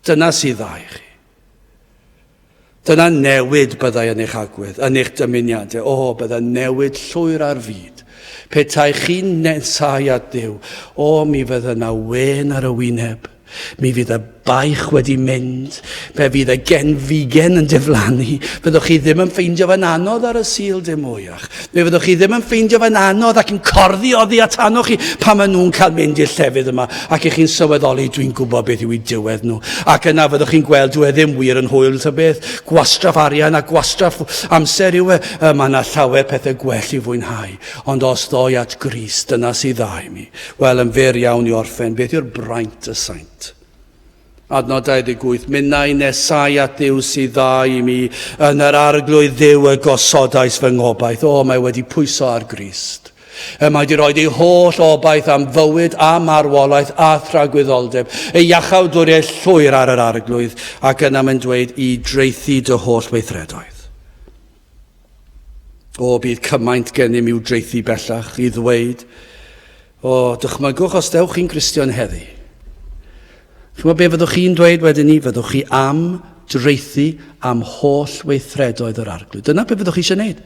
Speaker 1: Dyna sydd dda i chi. Dyna newid byddai yn eich agwedd, yn eich dymuniadau. O, byddai newid llwyr ar fyd. Petai chi'n nesau at Dduw, o, mi fydda yna wên ar y wyneb. Mi fydd y baich wedi mynd, fe fydd y genfigen yn diflannu, fyddwch chi ddim yn ffeindio fe'n anodd ar y Sul dim mwyach. Fe fyddwch chi ddim yn ffeindio fe'n anodd ac yn corddi oddi atanoch chi pan maen nhw'n cael mynd i'r llefydd yma ac i chi'n sylweddoli dwi'n gwybod beth yw eu diwedd nhw. Ac yna fyddwch chi'n gweld dyw e ddim wir yn hwyl ta beth, gwastraff arian a gwastraff amser yw e. Mae yna llawer pethau gwell i fwynhau. Ond os ddoi at Grist, dyna sydd dda i mi. Wel, yn fyr iawn i orffen, beth yw'r braint y saint? Adnod 28, Minnau nesau at Dduw sydd dda i mi, yn yr arglwydd Dduw y gosodais fy ngobaith. O, mae wedi pwyso ar Grist. Y mae wedi rhoi ei holl obaith am fywyd a marwolaeth a thragwyddoldeb, ei iachawdwriaeth llwyr ar yr arglwydd, ac yna mae'n dweud i draethu dy holl weithredoedd. O, bydd cymaint gennym i'w draethu bellach, i ddweud, o, dychmygwch os dewch chi'n Gristion heddi. Chymod be fyddwch chi'n dweud wedyn ni? Fyddwch chi am draethu am holl weithredoedd yr arglwydd. Dyna be fyddwch chi eisiau gwneud.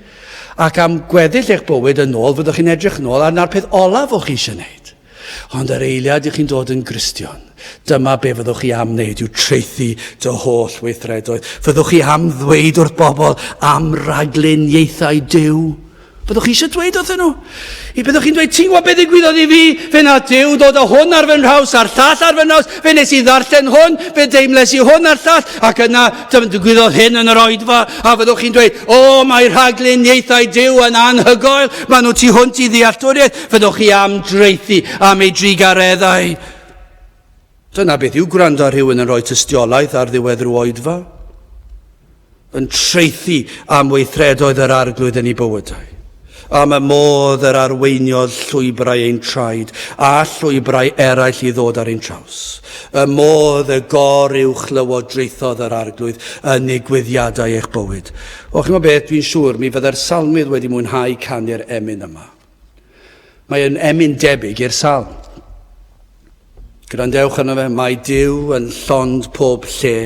Speaker 1: Ac am gweddill eich bywyd yn ôl, fyddwch chi'n edrych yn ôl, a na'r peth olaf o'ch chi eisiau gwneud. Ond yr eiliad i chi'n dod yn Gristion, dyma be fyddwch chi am wneud yw traethu dy holl weithredoedd. Fyddwch chi am ddweud wrth bobl am ragluniaethau Duw. Fyddwch chi eisiau dweud wrthyn nhw? I byddwch chi'n dweud, ti'n gwybod beth ddigwyddodd i fi? Fe na Duw dod â hwn ar fy nhraws a'r llall ar fy nhraws. Fe nes i ddarllen hwn, fe deimles i hwn a'r llall. Ac yna, digwyddodd hyn yn yr oedfa, a fyddwch chi'n dweud, o, mae rhagluniaethau Duw yn anhygoel, maen nhw tu hwnt i ddealltwriaeth. Fyddwch chi am draethu am ei drugareddau. Dyna beth yw gwrando ar rhywun yn rhoi tystiolaeth ar ddiwedd rhyw oedfa. Yn traethu am weithredoedd yr arglwydd yn ei bywydau. Am y modd yr arweiniodd llwybrau ein traed a llwybrau eraill i ddod ar ein traws. Y modd y goruwchlywodraethodd yr arglwydd yn nigwyddiadau eich bywyd. O, chi'n beth, dwi'n siŵr mi fydde'r salmydd wedi mwynhau canu'r emyn yma. Mae yn emyn debyg i'r salm. Gwrandewch arno fe, mae Duw yn llond pob lle,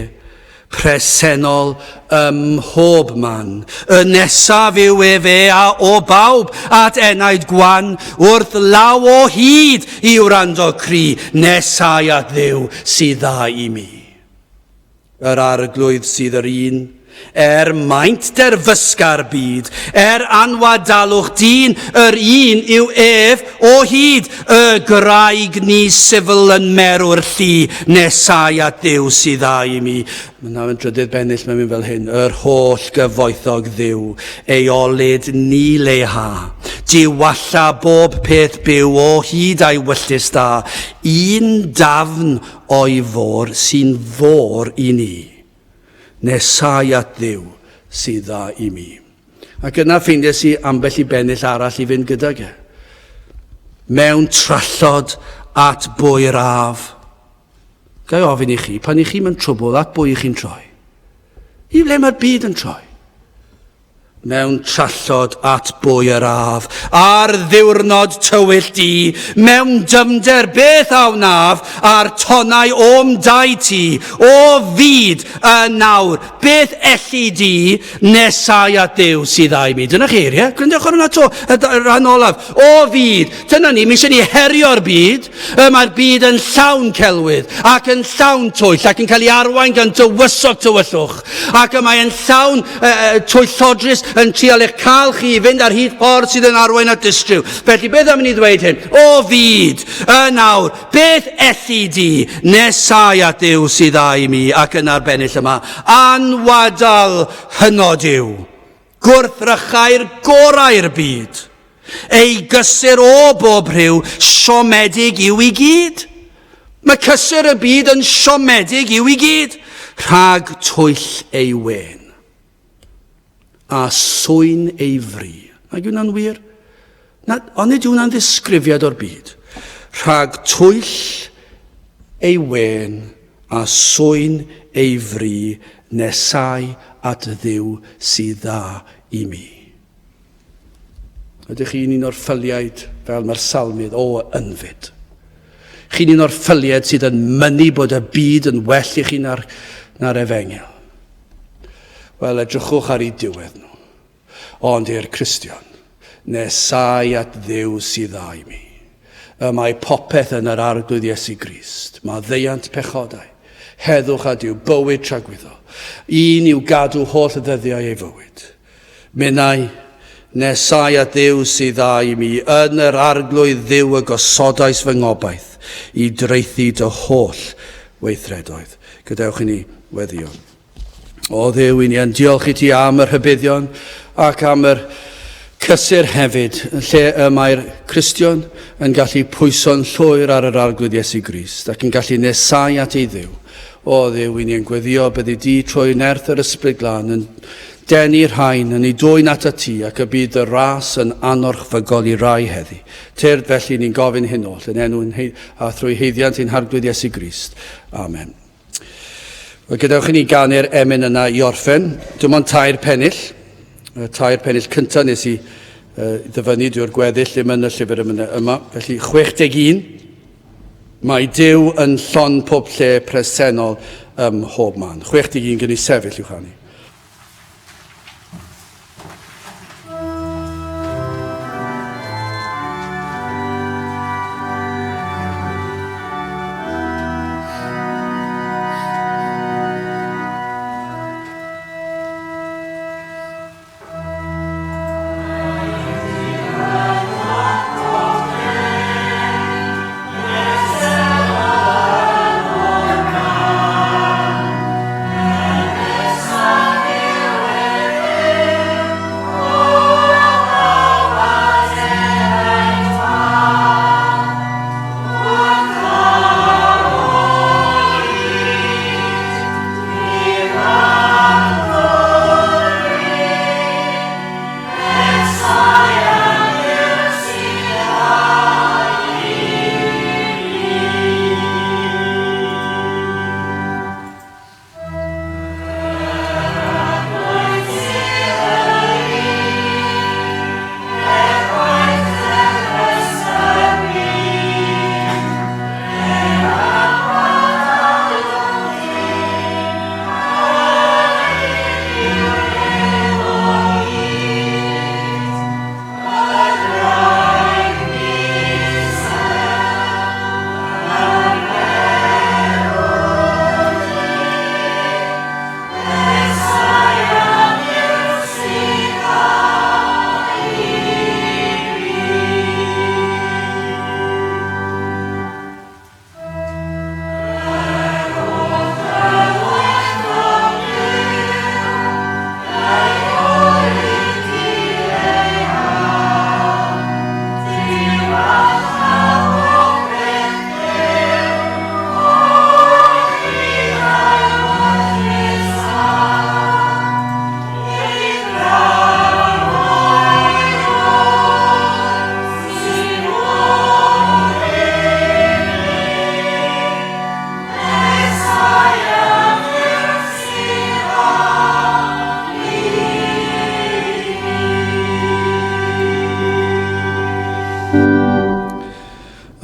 Speaker 1: presennol ym mhob man. Y nesaf yw efe a o bawb at enaid gwan, wrth law o hyd i wrando cri, nesau at Dduw sydd dda i mi. Yr Arglwydd sydd yr un, er maint derfysga'r byd, er anwadalwch dyn, yr un yw ef o hyd, y graig ni sifl yn merw'r llu, nesau at Dduw sydd dda i mi. Mae yna yn drydydd bennill, mae'n mynd fel hyn, yr holl gyfoethog Dduw, ei olud ni leiha, diwalla bob peth byw o hyd a'i wyllys da, un dafn O'i fôr sy'n fôr i ni. Nesau at Dduw sydd dda i mi. Ac yna ffeindies i ambell i bennill arall i fynd gydag e. Mewn trallod at bwy'r af. Ga i ofyn i chi, pan i chi mewn trwbl, at bwy i chi'n troi? I ble mae'r byd yn troi? Mewn trallod at bwy yr af, ar ddiwrnod tywyll du, mewn dyfnder beth a wnaf, a'r tonnau o'm dau ti, o fyd y nawr, beth elli di, nesau at Dduw sydd â i mi. Dyna chi eiriau, gwrandewch ar hwnna to, y rhan olaf. O fyd, dyna ni, mi eisiau ni herio'r byd, Y mae'r byd yn llawn celwydd, ac yn llawn twyll, ac yn cael ei arwain gan dywysog tywyllwch, ac y mae yn llawn uh, twyllodrus yn trial eich cael chi i fynd ar hyd ffordd sydd yn arwain at distryw. Felly beth am i ni ddweud hyn? O fyd, yn awr, beth elli di nesau at Dduw sydd â i mi ac yn arbennill yma? Anwadal hynod yw gwrthrychau'r gorau'r byd. Ei gysur o bob rhyw, siomedig yw i gyd. Mae cysur y byd yn siomedig yw i gyd, rhag twyll ei wên a swyn ei fri. Nag yw hwnna'n wir? Na, onid yw hwnna'n ddisgrifiad o'r byd? Rhag twyll ei wên a swyn ei fri nesau at Dduw sydd dda i mi. Ydych chi'n un o'r ffyliaid fel mae'r salmydd o ynfyd? Chi'n un o'r ffyliaid sydd yn mynnu bod y byd yn well i chi na'r, na'r efengyl? Wel, edrychwch ar eu diwedd nhw. Ond i'r Cristion, nesau at Dduw sydd dda i mi. Y mae popeth yn yr Arglwydd Iesu Grist. Maddeuant pechodau, heddwch a Duw, bywyd tragwyddol. Un i'w gadw holl ddyddiau ei fywyd. Minnau, nesau at Dduw sydd dda i mi, yn yr Arglwydd Dduw y gosodais fy ngobaith i draethu dy holl weithredoedd. Gadewch i ni weddïo. O Dduw, i ni yn diolch i ti am y rhybuddion ac am yr cysur hefyd, lle y mae'r Cristion yn gallu pwyso'n llwyr ar yr Arglwydd Iesu Grist ac yn gallu nesau at ei Dduw. O Dduw, i ni yn gweddio byddi di trwy nerth yr Ysbryd Glân yn denu rhain yn ei dwyn at ti ac y bydd y ras yn anorchfygol i rai heddi. Tyrd felly ni'n gofyn hyn oll yn enw a thrwy haeddiant ein Harglwydd Iesu Grist. Amen. Wel, gadewch i ni ganu'r emyn yna i orffen. Dim ond tair pennill. Y tair pennill cyntaf nes i ddyfynnu, dyw'r gweddill ddim yn y llyfr yma. Felly 61. Mae Duw yn llon pob lle presennol ym mhob man. 61 gen i sefyll i'w chanu.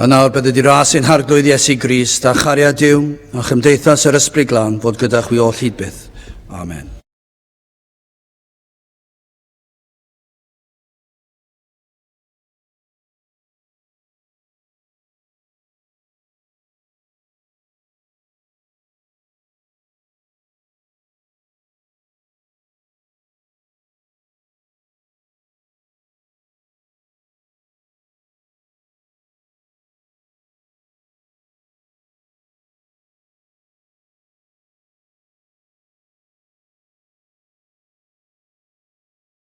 Speaker 1: A nawr bydded i ras ein Harglwydd Iesu Grist a chariad Duw a chymdeithas yr Ysbryd Glân fod gyda chwi oll hyd byth. Amen.